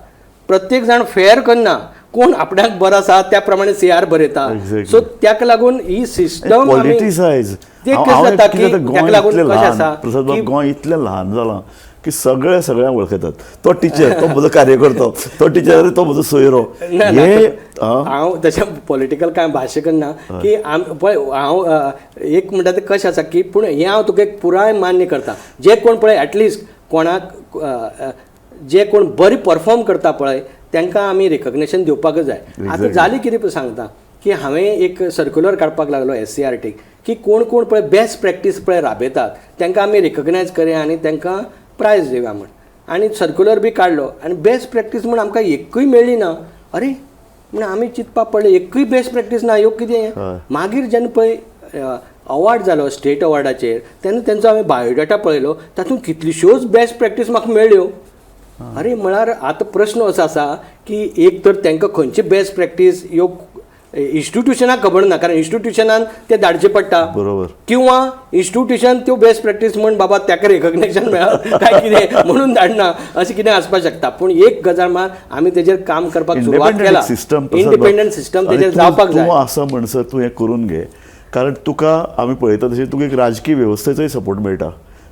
प्रत्येक जाण फेर करना. कोण आपणाक बरो आसा त्या प्रमाणे सीआर बरयता. सो ताका लागून ही सिस्टम पॉलिटिसायज ते कशें जाता की ताका लागून कशें आसा, प्रसाद बाब, गोंय इतलें ल्हान जालां की सगळे सगळ्यांक वळखतात. तो टिचर तो म्हजो कार्यकर्तो, तो टिचर तो म्हजो सोयरो. हे हांव तशें पॉलिटिकल कांय भाशा करना की पळय हांव एक म्हणटा तें कशें आसा की, पूण हें हांव तुका एक पुराय मान्य करता, जे कोण पळय एटलिस्ट कोणाक जे कोण बरी परफॉर्म करता पळय तांकां आमी रिकग्नेशन दिवपाकच जाय. आतां जाली कितें सांगता की हांवें एक सर्क्युलर काडपाक लागलो SCERT की कोण कोण पळय बेस्ट प्रॅक्टीस पळय राबयतात तांकां आमी रिकग्नायज करया आनी तांकां प्रायज दिवया म्हण. आनी सर्क्युलर बी काडलो आनी बेस्ट प्रॅक्टीस म्हण आमकां एकूय मेळ्ळी ना. अरे म्हण आमी चिंतपाक पडले एकूय बेस्ट प्रॅक्टीस ना, ह्यो कितें. मागीर जेन्ना पळय अवॉर्ड जालो स्टेट अवॉर्डाचेर तेन्ना तेंचो हांवें बायोडाटा पळयलो, तातूंत कितल्योश्योच बेस्ट प्रॅक्टीस म्हाका मेळ्ळ्यो. अरे म्हळ्यार आतां प्रश्न असो आसा की एक तर तांकां खंयची बेस्ट प्रॅक्टीस ह्यो इन्स्टिट्युशनाक खबर ना, कारण इन्स्टिट्युशनान ते धाडचे पडटा, बरोबर, किंवा इन्स्टिट्युशन त्यो बेस्ट प्रॅक्टीस म्हण बाबा ताका रिकग्नेशन मेळत काय कितें म्हणून धाडना, अशें कितें आसपाक शकता. पूण एक गजाल मात आमी तेजेर काम करपाक सुरवात केला, इंडिपेंडंट सिस्टम तेजेर जावपाक जाय. तूं आसा म्हणसर तूं हें करून घे, कारण तुका आमी पळयता तशें तुका एक राजकीय वेवस्थेचोय सपोर्ट मेळटा,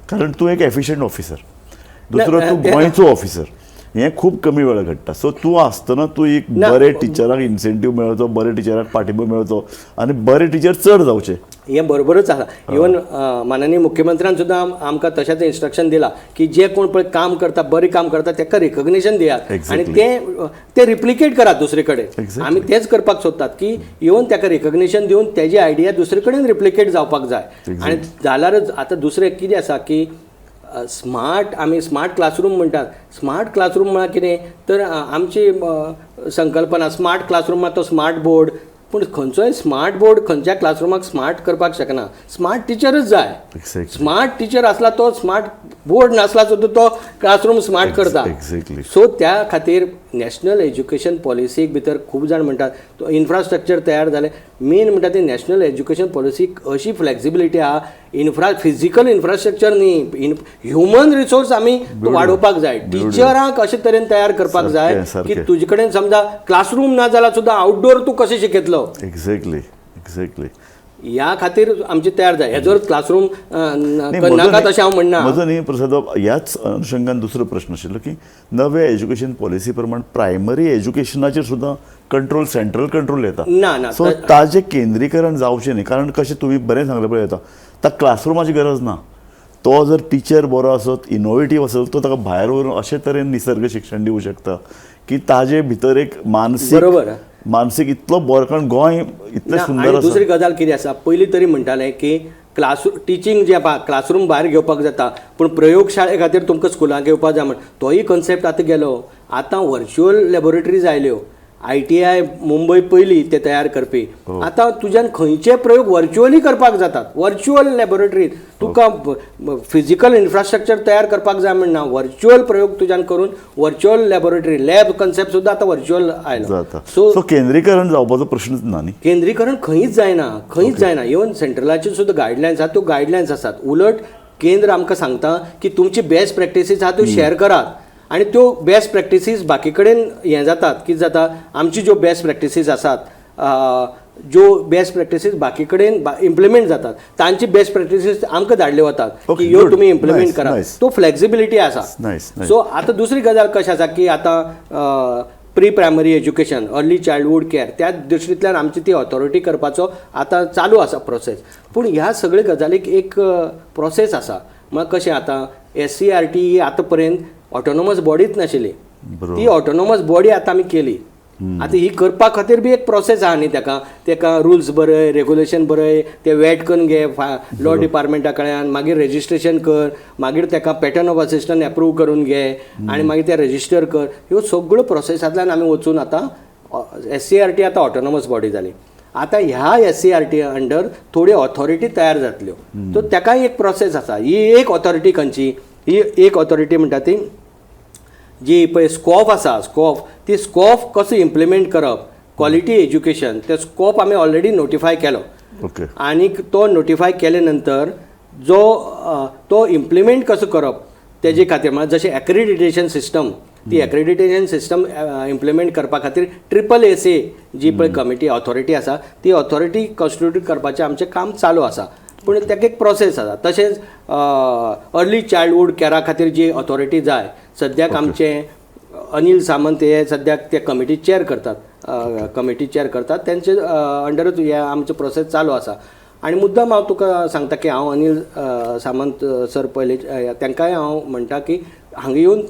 कारण तूं एक एफिशियंट ऑफिसर, दुसरो तूं गोंयचो ऑफिसर, हें खूब कमी वेळार घडटा. सो तूं आसतना तूं एक बरे टिचराक इन्सेंटीव मेळचो, बरे टिचराक पाठिंबो मेळचो आनी बरे टिचर चड जावचे, हें बरोबरच आसा. इवन माननीय मुख्यमंत्र्यान सुद्दां आमकां तशेंच इन्स्ट्रक्शन दिलां की जे कोण पळय काम करता, बरें काम करता ताका रिकग्नेशन दियात आनी ते रिप्लिकेट करात दुसरे कडेन. आमी तेच करपाक सोदतात की इवन ताका रिकग्नेशन दिवन तेजी आयडिया दुसरे कडेन रिप्लिकेट जावपाक जाय. आनी जाल्यारच आतां दुसरें कितें आसा की स्मार्ट, आमी स्मार्ट क्लासरूम म्हणटात. स्मार्ट क्लासरूम म्हळ्यार कितें तर आमची संकल्पना स्मार्ट क्लासरूम तो स्मार्ट बोर्ड, पूण खंयचोय स्मार्ट बोर्ड खंयच्या क्लासरुमाक स्मार्ट करपाक शकना. स्मार्ट टिचरच जाय. स्मार्ट टिचर आसला तो स्मार्ट बोर्ड नासला सुद्दां तो क्लासरूम स्मार्ट करता. सो त्या खातीर नॅशनल एज्युकेशन पॉलिसीक भितर खूब जाण म्हणटात तो इन्फ्रास्ट्रक्चर तयार जालें, मेन म्हणटा ती नॅशनल एज्युकेशन पॉलिसीक अशी फ्लेक्सिबिलिटी आहा, फिजिकल इन्फ्रास्ट्रक्चर न्ही, ह्युमन रिसोर्स आमी वाडोवपाक जाय. टिचरांक अशे तरेन तयार करपाक जाय की तुजे कडेन समजा क्लासरूम ना जाल्यार सुद्दां आउटडोर तूं कशें शिकयतलो. एक्झॅक्टली एक्झॅक्टली, ह्या खातीर आमची तयार जाय. हेजो क्लासरूम नाका तशें हांव म्हणना. म्हजो न्ही प्रसाद, ह्याच अनुशंगान दुसरो प्रश्न आशिल्लो की नवे एज्युकेशन पॉलिसी प्रमाण प्रायमरी एज्युकेशनाचेर सुद्दां कंट्रोल, सेंट्रल कंट्रोल येता ना ना, सो ताजें केंद्रीकरण जावचें न्ही, कारण कशें तुमी बरें सांगलें पळय येता ताका क्लासरुमाची गरज ना. तो जर टिचर बरो आसत, इनोवेटीव आसत, तो ताका भायर व्हरून अशे तरेन निसर्ग शिक्षण दिवं शकता की ताजे भितर एक मानसीक, बरोबर, मानसीक इतलो बरो, कारण गोंय इतलें सुंदर आसा. दुसरी गजाल कितें आसा, पयलीं तरी म्हणटाले की क्लास टिचींग जें आसा क्लासरूम भायर घेवपाक जाता, पूण प्रयोगशाळे खातीर तुमकां स्कुलांक येवपाक जाय म्हण तोय कॉन्सेप्ट आतां गेलो. आतां व्हर्च्युअल लॅबोरेटरीज आयल्यो, ITI Mumbai पयली ते तयार करपी. आतां तुज्यान खंयचे प्रयोग व्हर्च्युअली करपाक जातात. व्हर्च्युअल लॅबोरेटरीत तुका फिजिकल इन्फ्रास्ट्रक्चर तयार करपाक जाय म्हण ना, व्हर्च्युअल प्रयोग तुज्यान करून व्हर्च्युअल लॅबोरेटरी लॅब कॉन्सेप्ट सुद्दां आतां व्हर्च्युअल आयलो. सो केंद्रीकरण जावपाचो प्रश्नच ना न्ही, केंद्रीकरण खंयच जायना, खंयच जायना. इवन सेंट्रलाच्यो सुद्दां गायडलायन्स आसात, त्यो गायडलायन्स आसात. उलट केंद्र आमकां सांगता की तुमची बेस्ट प्रॅक्टिसीस आहा त्यो शेअर करात आनी त्यो बेस्ट प्रॅक्टिसीस बाकी कडेन हें जातात. कितें जाता, आमची ज्यो बेस्ट प्रॅक्टिसीस आसात, ज्यो बेस्ट प्रॅक्टिसीस बाकी कडेन इम्प्लिमेंट जातात, तांची बेस्ट प्रॅक्टिसीस आमकां धाडल्यो वतात की ह्यो तुमी इम्प्लिमेंट करा. तो फ्लेक्सिबिलिटी आसा. सो आतां दुसरी गजाल कशें आसा की आतां pre primary education, early childhood care, त्या दृश्टींतल्यान आमची ती ऑथॉरिटी करपाचो आतां चालू आसा प्रोसेस. पूण ह्या सगळे गजालीक एक प्रोसेस आसा. मग कशें आतां SCERT ही आतां पर्यंत ऑटोनॉमस बॉडीच नाशिल्ली, ती ऑटोनॉमस बॉडी आतां आमी केली. आतां ही करपा खातीर बी एक प्रोसेस आहा न्ही, ताका ताका रुल्स बरय, रेगुलेशन बरय, ते वेट करून घे लॉ डिपार्टमेंटा कडल्यान, मागीर रेजिस्ट्रेशन कर, मागीर ताका पॅटर्न ऑफ असिस्टंट एप्रूव करून घे आनी मागीर ते रेजिस्टर कर. ह्यो सगळ्यो प्रोसेसांतल्यान आमी वचून आतां SCERT आतां ऑटोनॉमस बॉडी जाली. आतां ह्या SCERT under थोड्यो ऑथॉरिटी तयार जातल्यो, सो ताकाय एक प्रोसेस आसा. ही एक ऑथॉरिटी खंयची, ही एक ऑथॉरिटी म्हणटा ती जी पळय स्कॉफ आसा, स्कॉफ, ती स्कॉफ कसो इम्प्लिमेंट करप, क्वॉलिटी एज्युकेशन, ते स्कॉप आमी ऑलरेडी नोटिफाय केलो. आनीक तो नोटिफाय केले नंतर जो तो इम्प्लिमेंट कसो करप तेजे खातीर, म्हळ्यार जशें एक्रेडिटेशन सिस्टम, ती एक्रेडिटेशन सिस्टम इम्प्लिमेंट करपा खातीर ट्रिपल एस ए जी पळय कमिटी ऑथॉरिटी आसा, ती ऑथॉरिटी कॉन्स्टिट्यूट करपाचें आमचें काम चालू आसा, पूण ताका एक प्रोसेस आसा. तशेंच अर्ली चायल्डहूड कॅरा खातीर जी ऑथॉरिटी जाय, सद्याक आमचे अनिल सामंत हे सद्याक ते कमिटी चेअर करतात, कमिटी चेअर करतात, तेंचे अंडरूच हे आमचो प्रोसेस चालू आसा. आनी मुद्दाम हांव तुका सांगता की हांव अनिल सामंत सर पयले तांकांय हांव म्हणटा की हांगा येवन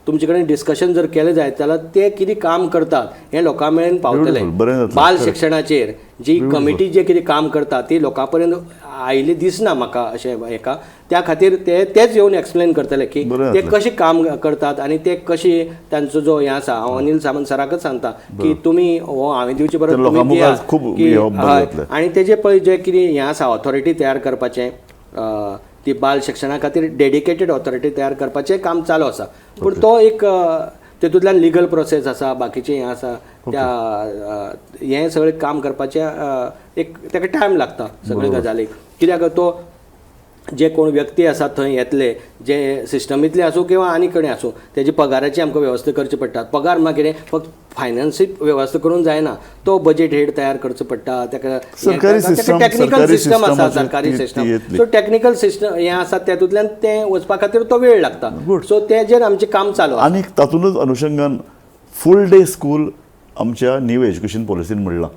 तुमचे कडेन डिस्कशन जर केलें जायत जाल्यार ते कितें काम करतात हें लोकां मेरेन पावतलें. Beautiful, बरें जातलें. बाल शिक्षणाचेर जी कमिटी जे कितें काम करता ती लोकां पर्यंत आयिल्ली दिसना म्हाका अशें हेका, त्या खातीर ते तेच येवन एक्सप्लेन करतले की बरें ते जातलें. कशें काम करतात आनी ते कशें तांचो जो हें आसा. हांव अनिल सामंत सराकच सांगता की तुमी हो हांवें दिवचे परस ते लोकां तुमी मुखार दियात खूब की येवप बरें हय. जातलें. आनी तेजे पळय जे कितें हें आसा ऑथॉरिटी तयार करपाचें, ती बाल शिक्षणा खातीर डेडिकेटेड ऑथॉरिटी तयार करपाचें काम चालू आसा, पूण तो एक तेतूंतल्यान लिगल प्रोसेस आसा, बाकीचें हें आसा, त्या हें सगळें काम करपाचें एक ताका टायम लागता सगळे गजालीक, कित्याक तो जे कोण व्यक्ती आसा थंय येतले जे सिस्टमींतले आसूं किंवा आनी कडेन आसूं, तेजी पगाराची आमकां वेवस्था करची पडटा. पगार मागीर कितें फक्त फायनान्सी वेवस्था करून जायना, तो बजेट हेड तयार करचो पडटा, ताका सरकारी system, technical सरकारी सिस्टम आसा, सिस्टमाचेर सरकारी ती सिस्टम, येतली. सो टेक्निकल सिस्टम हें आसा तेतूंतल्यान तें वचपा खातीर तो वेळ लागता. सो तेजेर आमचें काम चालू आसा. आनी तातूंतच अनुशंगान फूल डे स्कूल आमच्या न्यू एज्युकेशन पॉलिसीन म्हणलां,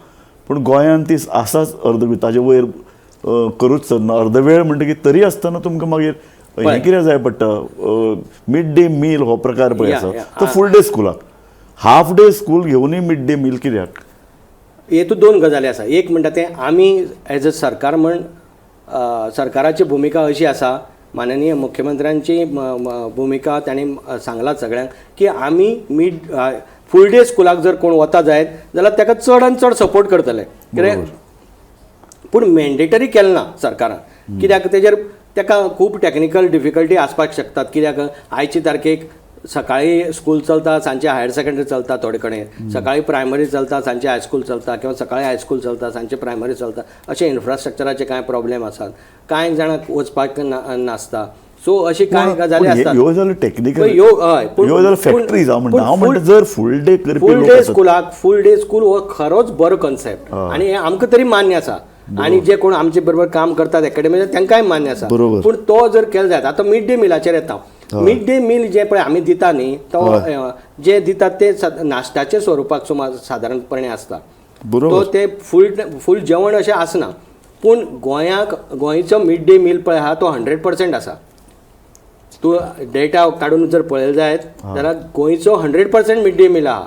पूण गोंयांत ती आसाच अर्द ताजे वयर करूच सरना अर्द वेळ म्हणटकीर, तरी आसतना तुमकां मागीर हें कितें जाय पडटा, मिड डे मील हो प्रकार पळय आसा तो फूल डे स्कुलाक, हाफ डे स्कूल घेवनूय मिड डे मील कित्याक? हेतूंत दोन गजाली आसा. एक म्हणटा तें आमी एज अ सरकार म्हण सरकाराची भुमिका अशी आसा, माननीय मुख्यमंत्र्यांची भुमिका तांणी सांगलां सगळ्यांक की आमी मिड फूल डे स्कुलाक जर कोण वता जायत जाल्यार ताका चड आनी चड सपोर्ट करतले, कित्याक पूण मॅन्डेटरी केलें ना सरकारान, कित्याक तेजेर ताका खूब टॅक्निकल डिफिकल्टी आसपाक शकतात, कित्याक आयचे तारखेक सकाळी स्कूल चलता, सांजचे हायर सेकंडरी चलता, थोडे कडेन सकाळी प्रायमरी चलता, सांजचे हायस्कूल चलता, किंवा सकाळी हायस्कूल चलता सांजचे प्रायमरी चलता, अशे इन्फ्रास्ट्रक्चराचे कांय प्रॉब्लेम आसात, कांय जाणांक वचपाक नासता, सो अशी कांय गजाली आसतात. ह्यो जाल्यो टॅक्निकल, ह्यो हय, ह्यो जाल्यो फॅक्टरीज. हांव म्हणटा, हांव म्हणटा जर फूल डे करपी फूल लोक डे आसात, स्कुलाक फूल डे स्कूल हो खरोच बरो कॉन्सेप्ट आनी हें आमकां तरी मान्य आसा, आनी जे कोण आमचे बरोबर काम करतात एकेडमीचे तांकांय मान्य आसा. पूण तो जर केलो जायत, आतां मिड डे मिलाचेर येता, मिड डे मील जे पळय आमी दिता न्ही, तो जे दितात ते नाश्त्याच्या स्वरुपाक सुमार सादारणपणे आसता, तो ते फूल फूल जेवण अशें आसना, पूण गोंयाक गोंयचो मिड डे मील पळय आहा तो 100% आसा. तूं डेटा काडून जर पळयलो जायत जाल्यार गोंयचो 100% मिड डे मील आहा.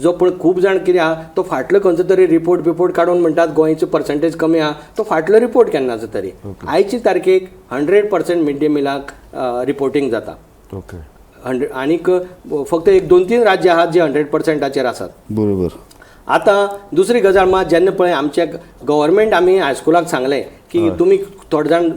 जो पूण खूब जाण कितें आहा तो फाटलो खंयचो तरी रिपोर्ट बिपोर्ट काडून म्हणटात गोंयचो पर्संटेज कमी आहा, तो फाटलो रिपोर्ट केन्नाचो तरी. आयचे तारखेक 100% मिड डे मिलाक रिपोर्टींग जाता. 100 आनीक फक्त एक 2-3 राज्य आहात जे 100%चेर आसात. बरोबर. आतां दुसरी गजाल मात, जेन्ना पळय आमच्या गव्हर्मेंट आमी हायस्कुलाक सांगलें की तुमी थोडे जाण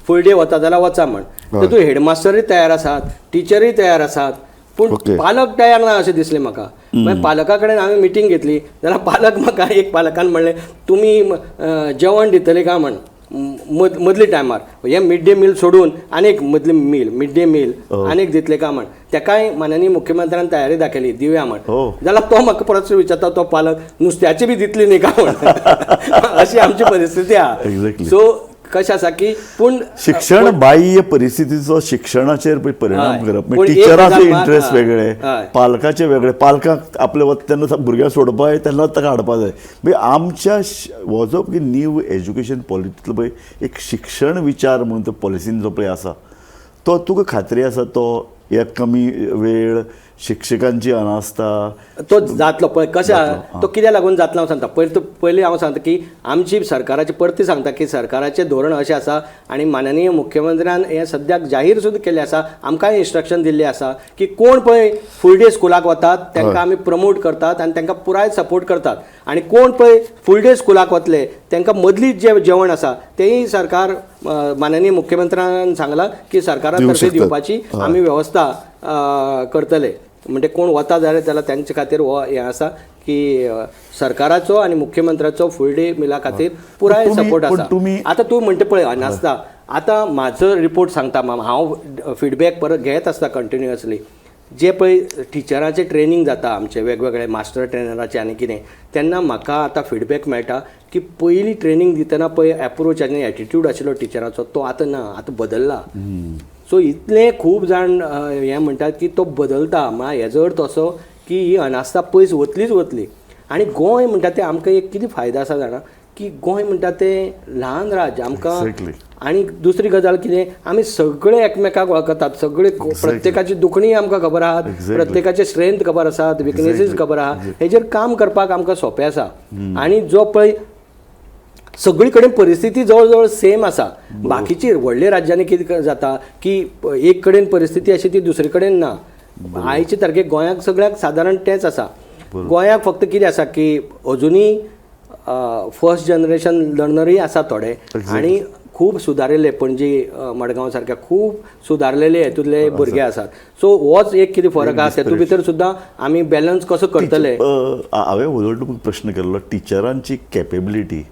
फूल डे वता जाल्यार वचा म्हण, तेतूंत हेडमास्टरूय तयार आसात, टिचरूय तयार आसात, पूण पालक तयार ना अशें दिसलें म्हाका. मागीर पालका कडेन हांवें मिटींग घेतली जाल्यार पालक म्हाका एक पालकान म्हणलें तुमी जेवण दितले काय म्हण मदले टायमार, हे मिड डे मील सोडून आनीक मदली मील मिड डे मील आनीक दितले काय म्हण, तेकाय माननीय मुख्यमंत्र्यान तयारी दाखयली दिवया म्हण. जाल्यार तो म्हाका परत विचारता तो पालक नुस्त्याची बी दितली न्ही काय म्हण. अशी आमची परिस्थिती आहा. सो कशें आसा की पूण शिक्षण बाह्य परिस्थितीचो शिक्षणाचेर परिणाम करप, टिचरांचे इंट्रस्ट वेगळे, पालकाचे वेगळे, पालकांक आपले वता तेन्ना भुरग्यांक सोडपा जाय तेन्ना ताका हाडपा जाय. म्हणजे आमच्या हो जो न्यू एज्युकेशन पॉलिसींतलो पळय एक शिक्षण विचार म्हणून तो पॉलिसीन जो पळय आसा तो तुका खात्री आसा तो एक कमी वेळ शिक्षकांची अनास्था तो जातलो पळय कशें तो कित्याक लागून जातलो हांव सांगता. पयलीं पयलीं हांव सांगता की आमची सरकाराची परती सांगता की सरकाराचें धोरण अशें आसा आनी माननीय मुख्यमंत्र्यान हें सद्याक जाहीर सुद्दां केल्लें आसा, आमकांय इन्स्ट्रक्शन दिल्लें आसा की कोण पळय फूल डे स्कुलाक वतात तांकां आमी प्रमोट करतात आनी तांकां पुराय सपोर्ट करतात, आनी कोण पळय फूल डे स्कुलाक वतले तांकां मदली जें जेवण आसा तेंय सरकार माननीय मुख्यमंत्र्यान सांगलां की सरकारा तर्फे दिवपाची आमी वेवस्था करतले. म्हणजे कोण वता जाल्यार जाल्यार तांचे खातीर हो हें आसा की सरकाराचो आनी मुख्यमंत्र्याचो फूल डे मिला खातीर पुराय सपोर्ट आसा. आतां तूं म्हणटा पळय अनास्था, आतां म्हाजो रिपोर्ट सांगता माम, हांव फिडबॅक परत घेत आसता कंटिन्युअसली. जे पळय टिचरांचें ट्रेनींग जाता आमचें वेगवेगळे मास्टर ट्रेनराचें आनी कितें, तेन्ना म्हाका आतां फिडबॅक मेळटा की पयलीं ट्रेनींग दितना पळय एप्रोच आनी एटिट्यूड आशिल्लो टिचराचो तो आतां ना, आतां बदल्ला. सो इतले खूब जाण हें म्हणटात की तो बदलता, म्हळ्यार हेजो अर्थ असो की ही अनास्था पयस वतलीच वतली. आनी गोंय म्हणटा तें आमकां एक कितें फायदो आसा जाणा, की गोंय म्हणटा तें ल्हान राज्य आमकां. आनी दुसरी गजाल कितें, आमी सगळे एकमेकाक वळखतात, सगळे प्रत्येकाची दुखणी आमकां खबर आहात, प्रत्येकाचे स्ट्रेंथ खबर आसात, विकनेसीस खबर आहा, हेजेर काम करपाक आमकां सोंपें आसा. आनी जो पळय सगळी कडेन परिस्थिती जवळ जवळ सेम आसा. बाकीची व्हडल्या राज्यांनी कितें जाता की एक कडेन परिस्थिती अशी ती दुसरे कडेन ना. आयचे तारखेक गोंयाक सगळ्याक सादारण तेंच आसा. गोंयाक फक्त कितें आसा की अजुनूय फर्स्ट जनरेशन लर्नरूय आसा थोडे, आनी खूब सुदारिल्ले पणजी मडगांव सारक्या खूब सुदारलेले हेतूंतले भुरगे आसात. सो होच एक कितें फरक आसा, तेतूंत भितर सुद्दां आमी बॅलन्स कसो करतले. हांवें व्हडलो तुमकां प्रश्न केल्लो, टिचरांची कॅपेबिलिटी,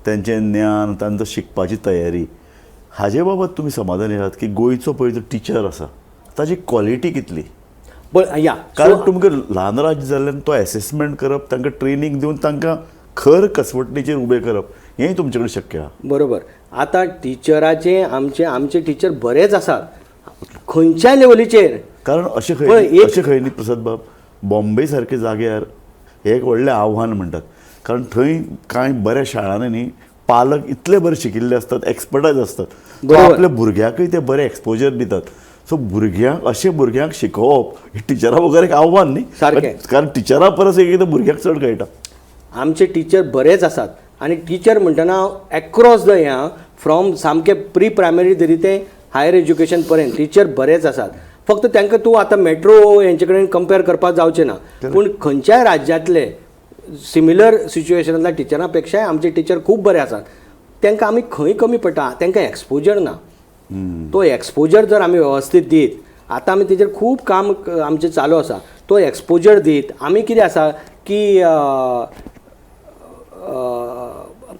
तेंचें ज्ञान, तांचो शिकपाची तयारी, हाजे बाबत तुमी समाधानी आहात की गोंयचो पळय जो टिचर आसा ताची क्वॉलिटी कितली? या कारण तुमकां ल्हान राज्य जाल्ल्यान तो एसेसमेंट करप, तांकां ट्रेनींग दिवन तांकां खर कसवटणेचेर उबें करप हेंय तुमचे कडेन शक्य आहा. बरोबर. आतां टिचराचे आमचे आमचे टिचर बरेच आसात खंयच्याय लेवलीचेर. कारण अशें खंय अशें खंय न्ही प्रसाद बाब, बॉम्बे सारके जाग्यार हें एक व्हडलें आव्हान म्हणटात, कारण थंय कांय बऱ्या शाळांनी न्ही पालक इतले बरे शिकिल्ले आसतात, एक्सपर्टायज आसतात, आपल्या भुरग्यांकूय ते बरे एक्सपोजर दितात. सो भुरग्यांक अशें भुरग्यांक शिकोवप हे टिचरा बगर एक आव्हान न्ही, सारकें. कारण टिचरा परस एक एकदां भुरग्यांक चड कळटा. आमचे टिचर बरेच आसात आनी टिचर म्हणटना एक्रॉस the हें फ्रॉम सामके प्री प्रायमरी तरी ते हायर एज्युकेशन पर्यंत टिचर बरेच आसात. फक्त तांकां तूं आतां मेट्रो हेंचे कडेन कंपेर करपाक जावचें ना, पूण खंयच्याय राज्यांतले सिमिलर सिच्युएशनांतल्या टिचरां पेक्षाय आमचे टिचर खूब बरे आसात. तांकां आमी खंय कमी पडटा, तांकां एक्सपोजर ना. तो एक्सपोजर जर आमी वेवस्थीत दीत, आतां आमी तेजेर खूब काम आमचें चालू आसा, तो एक्सपोजर दीत आमी कितें आसा की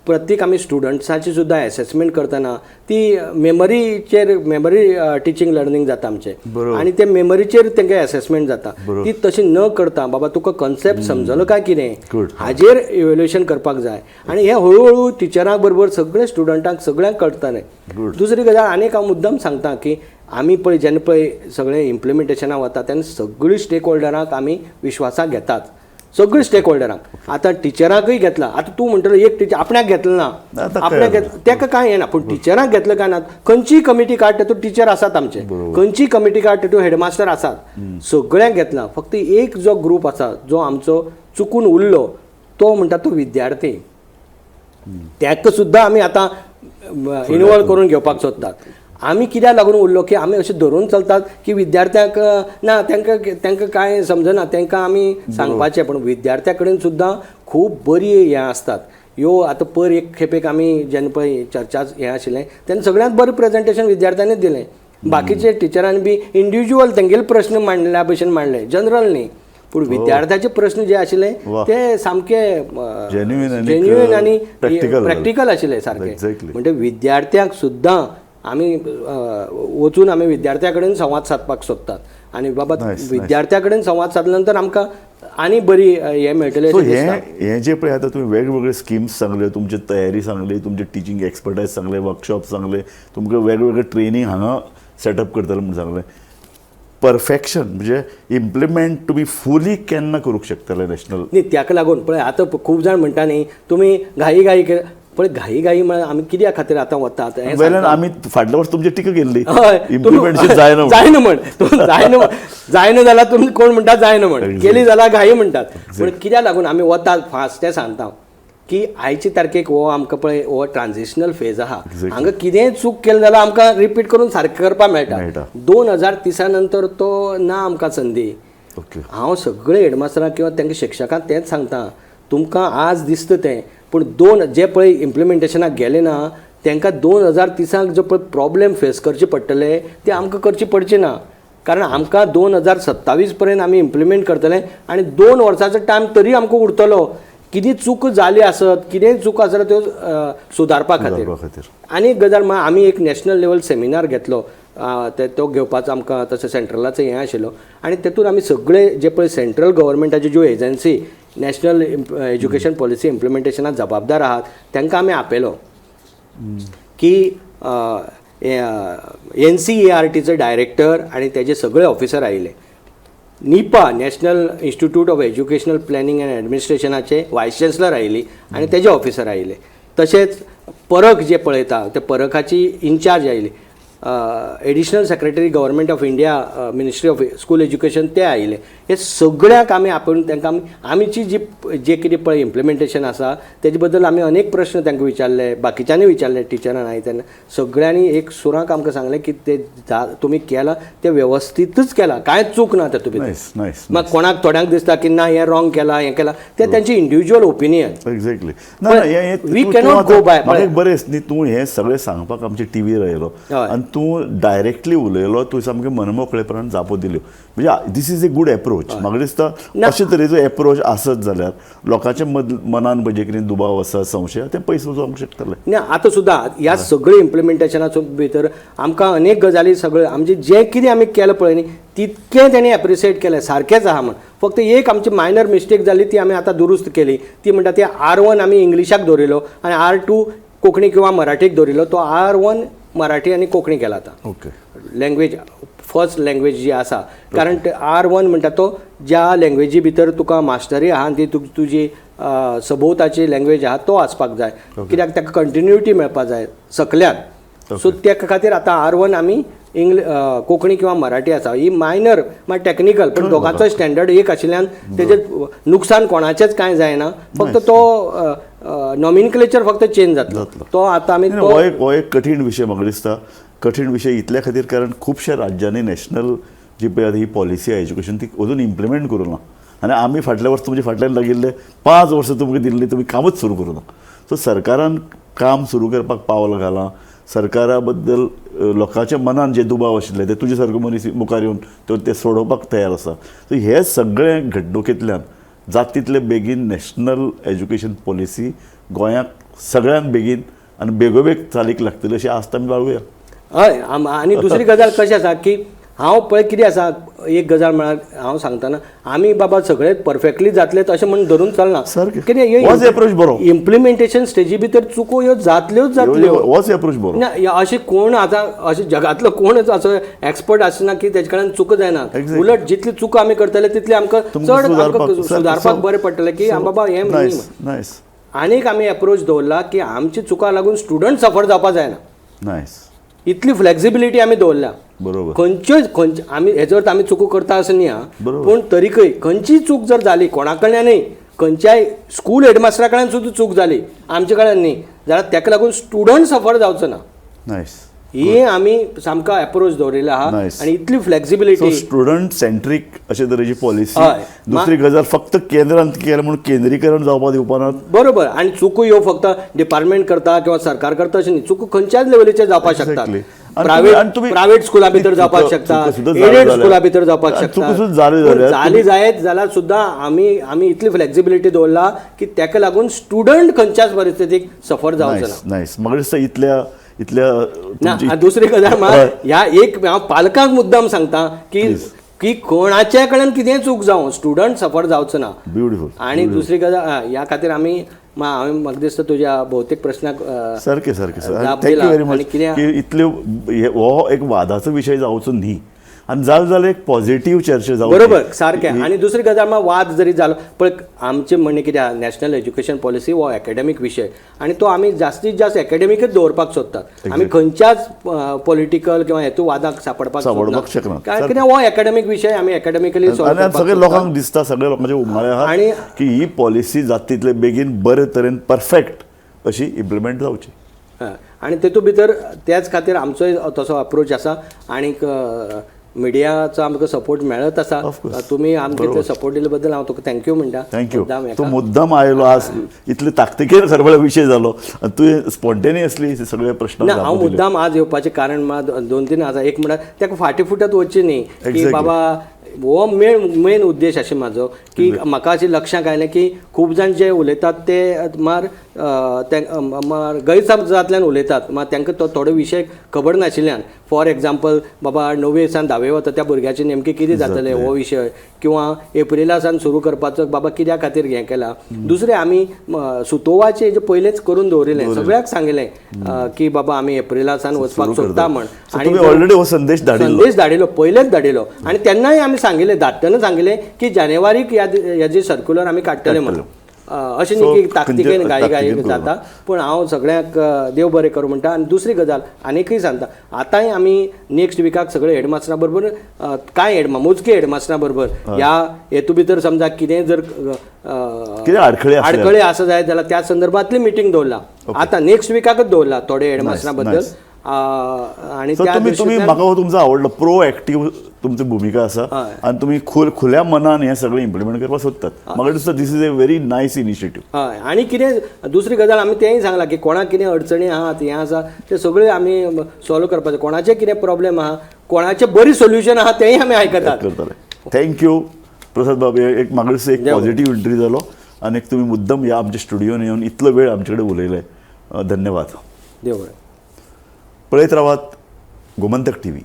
प्रत्येक आमी स्टुडंट्साची सुद्दां एसेसमेंट करतना ती मेमरीचेर, मेमरी टिचींग लर्नींग जाता आमचें, आनी ते मेमरीचेर तांकां एसेसमेंट जाता. ती तशी न करता बाबा तुका कॉन्सेप्ट समजलो काय कितें हाजेर इवेल्युएशन करपाक जाय. आनी हें हळू हळू टिचरां बरोबर सगळे स्टुडंटांक सगळ्यांक कळटलें. दुसरी गजाल आनीक हांव मुद्दम सांगता की आमी पळय जेन्ना पळय सगळें इम्प्लिमेंटेशनाक वता तेन्ना सगळीं स्टेक होल्डरांक आमी विश्वासाक घेतात, सगळीं स्टेक होल्डरांक. आतां टिचरांकूय घेतला, आतां तूं म्हणटलो एक टिचर आपणाक घेतलो ना, आपणाक घेतलं ताका कांय येना, पूण टिचरांक घेतलं काय ना, खंयचीय कमिटी काड तातूंत टिचर आसात आमचे, खंयचीय कमिटी काड तातूंत हेडमास्टर आसात, सगळ्यांक घेतला. फक्त एक जो ग्रूप आसा जो आमचो चुकून उरलो तो म्हणटा तो विद्यार्थी, ताका सुद्दां आमी आतां इनवॉल्व करून घेवपाक सोदतात. आमी कित्याक लागून उरलो की आमी अशें धरून चलतात की विद्यार्थ्यांक ना तांकां तांकां कांय समजना, तांकां आमी सांगपाचें, पूण विद्यार्थ्यां कडेन सुद्दां खूब बरी हें आसतात. ह्यो आतां पर एक खेपेक आमी जेन्ना पळय चर्चा हें आशिल्लें तेन्ना सगळ्यांत बरें प्रेजेंटेशन विद्यार्थ्यांनीच दिलें. बाकीचे टिचरांनी बी इंडिविज्युअल तेंगेले प्रश्न मांडल्या भशेन मांडले, जनरल न्ही, पूण विद्यार्थ्याचे प्रश्न जे आशिल्ले ते सामके जेन्युइन आनी प्रॅक्टिकल आशिल्ले सारके. म्हणजे विद्यार्थ्यांक सुद्दां आमी वचून आमी विद्यार्थ्यां कडेन संवाद सादपाक सोदतात आनी बाबा विद्यार्थ्यां कडेन संवाद सादल्या नंतर आमकां आनी बरी हें मेळटलें. हें जें पळय आतां तुमी वेगवेगळे स्किम्स सांगल्यो, तुमची तयारी सांगली, तुमचे टिचींग एक्सपर्टायज सांगले, वर्कशॉप सांगले, तुमकां वेगवेगळे ट्रेनींग हांगा सेटअप करतले म्हूण सांगलें. परफेक्शन म्हणजे इम्प्लिमेंट तुमी फुली केन्ना करूंक शकतले नॅशनल न्ही, ताका लागून पळय आतां खूब जाण म्हणटा न्ही तुमी घाई घाई पळय, घाई घाई म्हळ्यार आमी कित्या खातीर आतां वतात, वेल्यान आमी फाटल्या वर्स तुमची टिका केल्ली इम्प्लिमेंटेशन जायना जायना म्हण, जायना जायना जाल्यार तुमी कोण म्हणटा जायना म्हण, केली जाल्यार घाई म्हणटात. पूण कित्याक लागून आमी वतात फास्ट तें सांगता की आयचे तारखेक हो आमकां पळय हो ट्रान्जिशनल फेज आहा, हांगा कितेंय चूक केली जाल्यार आमकां रिपीट करून सारकें करपाक मेळटा. 2030 नंतर तो ना आमकां संदी. हांव सगळे हेडमास्टरांक किंवा तांकां शिक्षकांक तेंच सांगता, तुमकां आज दिसता तें, पूण दोन जे पळय इम्प्लिमेंटेशनाक गेले ना तांकां 2030 जो पळय प्रॉब्लेम फेस करचे पडटले ते आमकां करचे पडचे ना, कारण आमकां 2027 पर्यंत आमी इम्प्लिमेंट करतले आनी 2 वर्सांचो टायम तरी आमकां उरतलो. कितें चूक जाली आसत, कितेंय चूक आसत त्यो सुदारपा खातीर. आनी एक गजाल म्हळ्यार आमी एक नॅशनल लेवल सेमिनार घेतलो ते तो घेवपाचो आमकां तशें सेंट्रलाचो हें आशिल्लो आनी तेतून आमी सगळे जे पळय सेंट्रल गव्हर्मेंटाच्यो ज्यो एजन्सी नॅशनल एज्युकेशन पॉलिसी इम्प्लिमेंटेशनाक जबाबदार आहात तांकां आमी आपयलो की एनसीईआरटीचो डायरेक्टर आनी तेजे सगळे ऑफिसर आयिल्ले. NIEPA, National Institute of Educational Planning and ॲडमिनिस्ट्रेशनाचे vice chancellor आयिल्ली आनी तेजे ऑफिसर आयिल्ले. तशेंच परख जे पळयता ते परखाची इन्चार्ज आयिल्ली, Additional Secretary, Government of India, Ministry of School Education ते आयिल्ले. हे सगळ्यांक आमी आपोवन तांकां आमी आमची जी जे कितें पळय इम्प्लिमेंटेशन आसा तेजे बद्दल आमी अनेक प्रश्न तांकां विचारले, बाकीच्यांनी विचारले टिचरान आनी तेन्ना सगळ्यांनी एक सुराक आमकां सांगलें की ते तुमी केलां तें वेवस्थीतच केलां, कांयच चूक ना तातूंत भितर. Nice nice. मागीर कोणाक थोड्यांक दिसता की ना, हें रॉंग केलां, हें केलां, तें तेंचें इंडिविज्युअल ओपिनियन. एक्झॅक्टली. ना ना, हे we cannot go by. म्हाका एक बरें दिसता न्ही, तूं हें सगळें सांगपाक आमच्या टिवीर आयलो आनी तूं डायरेक्टली उलयलो, तूं सामकें मनमोकळेपणान जापो दिल्यो. म्हणजे this is a good approach. म्हाका दिसता अशे तरेचो एप्रोच आसत जाल्यार लोकांच्या मनान म्हणजे कितें दुबाव आसा, संशय आसा, ते पयस जावंक शकतले. ना, आतां सुद्दां ह्या सगळे इम्प्लिमेंटेशनाचो भितर आमकां अनेक गजाली सगळे आमचे जें कितें आमी केलें पळय न्ही, तितकें तेणी एप्रिशिएट केलें, सारकेंच आहा म्हण. फक्त एक आमची मायनर मिस्टेक जाली, ती आमी आतां दुरुस्त केली. ती म्हणटा ती R1 आमी इंग्लिशाक दवरिल्लो आनी R2 Konkani किंवा मराठीक दवरिल्लो. तो R1 Marathi आनी कोंकणी केला आतां. लँग्वेज, फर्स्ट लँग्वेज जी आसा, कारण R1 म्हणटा तो ज्या लँग्वेजी भितर तुका मास्टरी आहा ती तुजी सभोवताची लँग्वेज आहा तो आसपाक जाय, कित्याक ताका कंटिन्युटी मेळपाक जाय सकल्यान. सो त्या खातीर आतां R1 आमी कोंकणी किंवा मराठी आसा. ही मायनर मागीर टॅक्निकल, पण दोगांचो स्टँडर्ड एक आशिल्ल्यान तेजें नुकसान कोणाचेंच कांय जायना. फक्त तो नॉमिनक्लेचर फक्त चेंज जातलो. तो आतां आमी नाही, हो एक कठीण विशय म्हाका दिसता. कठीण विशय इतल्या खातीर कारण खुबश्या राज्यांनी नॅशनल जी पळय आतां ही पॉलिसी आहा एज्युकेशन, ती अजून इम्प्लिमेंट करूं ना आनी आमी फाटल्या वर्स तुमच्या फाटल्यान लागिल्ले, 5 वर्सां तुमकां दिल्ली, तुमी कामच सुरू करूं ना. सो सरकारान काम सुरू करपाक पावल घालां. सरकारा बद्दल लोकांच्या मनान जे दुबाव आशिल्ले ते तुजे सारको मनीस मुखार येवन त्यो ते सोडोवपाक तयार आसा. सो हे सगळे घडणुकेंतल्यान जाता तितले बेगीन नॅशनल एज्युकेशन पॉलिसी गोंयाक सगळ्यान बेगीन आनी बेगोबेग चालीक लागतली अशी आस्त आमी बाळगुया. हय, आनी दुसरी गजाल कशें आसा की हांव पळय कितें आसा, एक गजाल म्हळ्यार हांव सांगतना आमी बाबा सगळे परफेक्टली जातले तशें म्हूण धरून चलना. सारकें. होच approach बरो. इम्प्लिमेंटेशन स्टेजी भितर चुको ह्यो जातल्योच जातल्यो. होच एप्रोच बरो. ना, अशें कोण आतां अशें जगांतलो कोणच असो एक्सपर्ट आसना की तेजे कडेन चुको जायना. उलट जितली चुको आमी करतले तितली आमकां तुमकां चड आमकां सुदारपाक सारकें. बरें पडटलें की बाबा हें न्ही. Nice nice. आनीक आमी एप्रोच दवरला की आमची चुका लागून स्टुडंट सफर जावपा जायना. इतली फ्लेक्सिबिलिटी आमी दवरल्या. खंयच्योच खंयचे आमी हेजो अर्थ आमी चुको करता अशें न्ही आं. पूण तरीकय खंयचीय चूक जर जाली कोणा कडल्यानय, खंयच्याय स्कूल हेडमास्टरा कडल्यान सुद्दां चूक जाली, आमचे कडल्यान न्ही जाल्यार ताका लागून स्टुडंट सफर जावचो ना. ही आमी सामको एप्रोच दवरिल्लो आहा. आनी इतली सो फ्लेक्सिबिलिटी. स्टुडंट सेंट्रीक अशे तरेची पॉलिसी. दुसरी गजाल, फक्त केंद्रान केलें म्हणून केंद्रीकरण जावपाक दिवपा ना. बरोबर, आनी चुको ह्यो फक्त डिपार्टमेंट करता किंवा सरकार करता अशें न्ही. चुको खंयच्याच लेवलीचेर जावपाक शकतात. आणि तुम्ही प्रायव्हेट स्कुला भितर जावपाक शकता, चुको सुद्दां जाल्यो एडेड जाल्यार- स्कुला भितर जावपाक आणि शकता. चुको सुद्दां जाल्यो पूण जाल्यार जाली जायत जाल्यार सुद्दां आमी आमी इतली फ्लेक्सिबिलिटी दवरला की ताका लागून स्टुडंट खंयच्याच परिस्थितीक सफर जावचो ना. Nice nice. म्हाका दिसता इतल्या इतल्या ना, तुमची दुसरी गजाल म्हळ्यार ह्या एक हांव पालकांक मुद्दाम सांगता की की कोणाच्या कडेन कितेंय चूक जावं, स्टुडंट सफर जावचो ना. आणि दुसरी गजाल, ह्या खातीर आमी हांवें म्हाका दिसता तुज्या भौतेक प्रश्नाक सारकें सारकें सर. जाप thank you दिला. Very much. आनी कितें की इतल्यो हो एक वादाचो विशय जावचो न्ही आनी जालें जाल्यार एक पॉझिटीव चर्चा जावची. बरोबर, सारकें. आनी दुसरी गजाल म्हळ्यार वाद जरी जालो पळय, आमचें म्हणणें कितें आहा, नॅशनल एज्युकेशन पॉलिसी हो एकेडमीक विशय आनी तो आमी जास्तीत जास्त एकेडमिकच दवरपाक सोदतात. आमी खंयच्याच पॉलिटिकल किंवा हेतू वादाक सापडपाक सापडपाक शकना. कारण कितें, हो एकेडमीक विशय आमी एकेडमिकली सॉल्व आनी सगळे लोकांक दिसता, सगळे लोकांचे उमाळे आहात की ही पॉलिसी जाता तितले बेगीन बरे तरेन परफेक्ट अशी इम्प्लिमेंट जावची. आनी तेतूंत भितर त्याच खातीर आमचोय तसो अप्रोच आसा आनीक मिडियाचो आमकां सपोर्ट मेळत आसा. Of course. तुमी आमकां इतले सपोर्ट दिले बद्दल हांव तुका thank you म्हणटा. Thank you. मुद्दाम हेका. तूं मुद्दाम आयलो आज, इतले ताकतिकेन खरें विशय जालो आनी तुवें स्पॉन्टेनियसली सगळे प्रश्न ना, हांव मुद्दाम आज येवपाचें कारण मात दोन तीन आसा. एक म्हळ्यार ताका फाटीं फुटत वचचें न्ही की बाबा हो मेन मेन उद्देश अशें म्हाजो की म्हाका अशें लक्षांत आयलें की खूब जाण जे उलयतात ते मार गैरसमजांतल्यान उलयतात. मात तांकां तो थोडो विशय खबर नाशिल्ल्यान, फॉर एग्जाम्पल, बाबा णवे सावन धावे वता त्या भुरग्याचें नेमकें कितें जातलें हो विशय, किंवा एप्रिला सावन सुरू करपाचो बाबा कित्या खातीर हें केलां. दुसरें, आमी सुतोवाचें जे पयलेच करून दवरिल्लें, सगळ्याक सांगिल्लें की बाबा आमी एप्रिला सावन वचपाक सोदता म्हण. आणि ऑलरेडी हो संदेश धाडिल्लो. संदेश धाडिल्लो, पयलेच धाडिल्लो. आनी तेन्नाय आमी सांगिल्लें, धाडटना सांगिल्लें की जानेवारीक ह्या सर्क्युलर आमी काडटले म्हणून. अशें न्ही की ताकतिकेन घाई घाई जाता. पूण हांव सगळ्यांक देव बरें करूं म्हणटा. आनी दुसरी गजाल आनीकय सांगता, आतांय आमी नेक्स्ट विकाक सगळे हेडमास्टरा बरोबर, कांय हेड मोजके हेडमास्टरा बरोबर ह्या हेतू भितर समजा कितेंय जर कितें आडखळी आडखळी आसा जायत जाल्यार त्या संदर्भांतली मिटींग दवरला. आतां नेक्स्ट विकाकच दवरला थोडे हेडमास्टरा बद्दल. आणि तुमी म्हाका हो तुमचो आवडलो, प्रो एक्टीव तुमची भुमिका आसा आनी तुमी खुल्या मनान हें सगळें इम्प्लिमेंट करपाक सोदतात. म्हाका दिसता this is a very nice initiative. हय. आनी कितें दुसरी गजाल आमी तेंय सांगलां की कोणाक कितें अडचणी आहात, हें आसा तें सगळें आमी सॉल्व करपाचें. कोणाचें कितें प्रॉब्लेम आहा, कोणाचें बरी सोल्युशन आहा तेंय आमी आयकतात. करतले. Thank you प्रसाद बाब. एक म्हाका दिसता एक पॉझिटिव्ह एंट्री जालो आनी एक तुमी मुद्दम ह्या आमच्या स्टुडियोन येवन इतलो वेळ आमचे कडेन उलयले, धन्यवाद. देव बरें. पळयत रावात गोमंतक टीव्ही.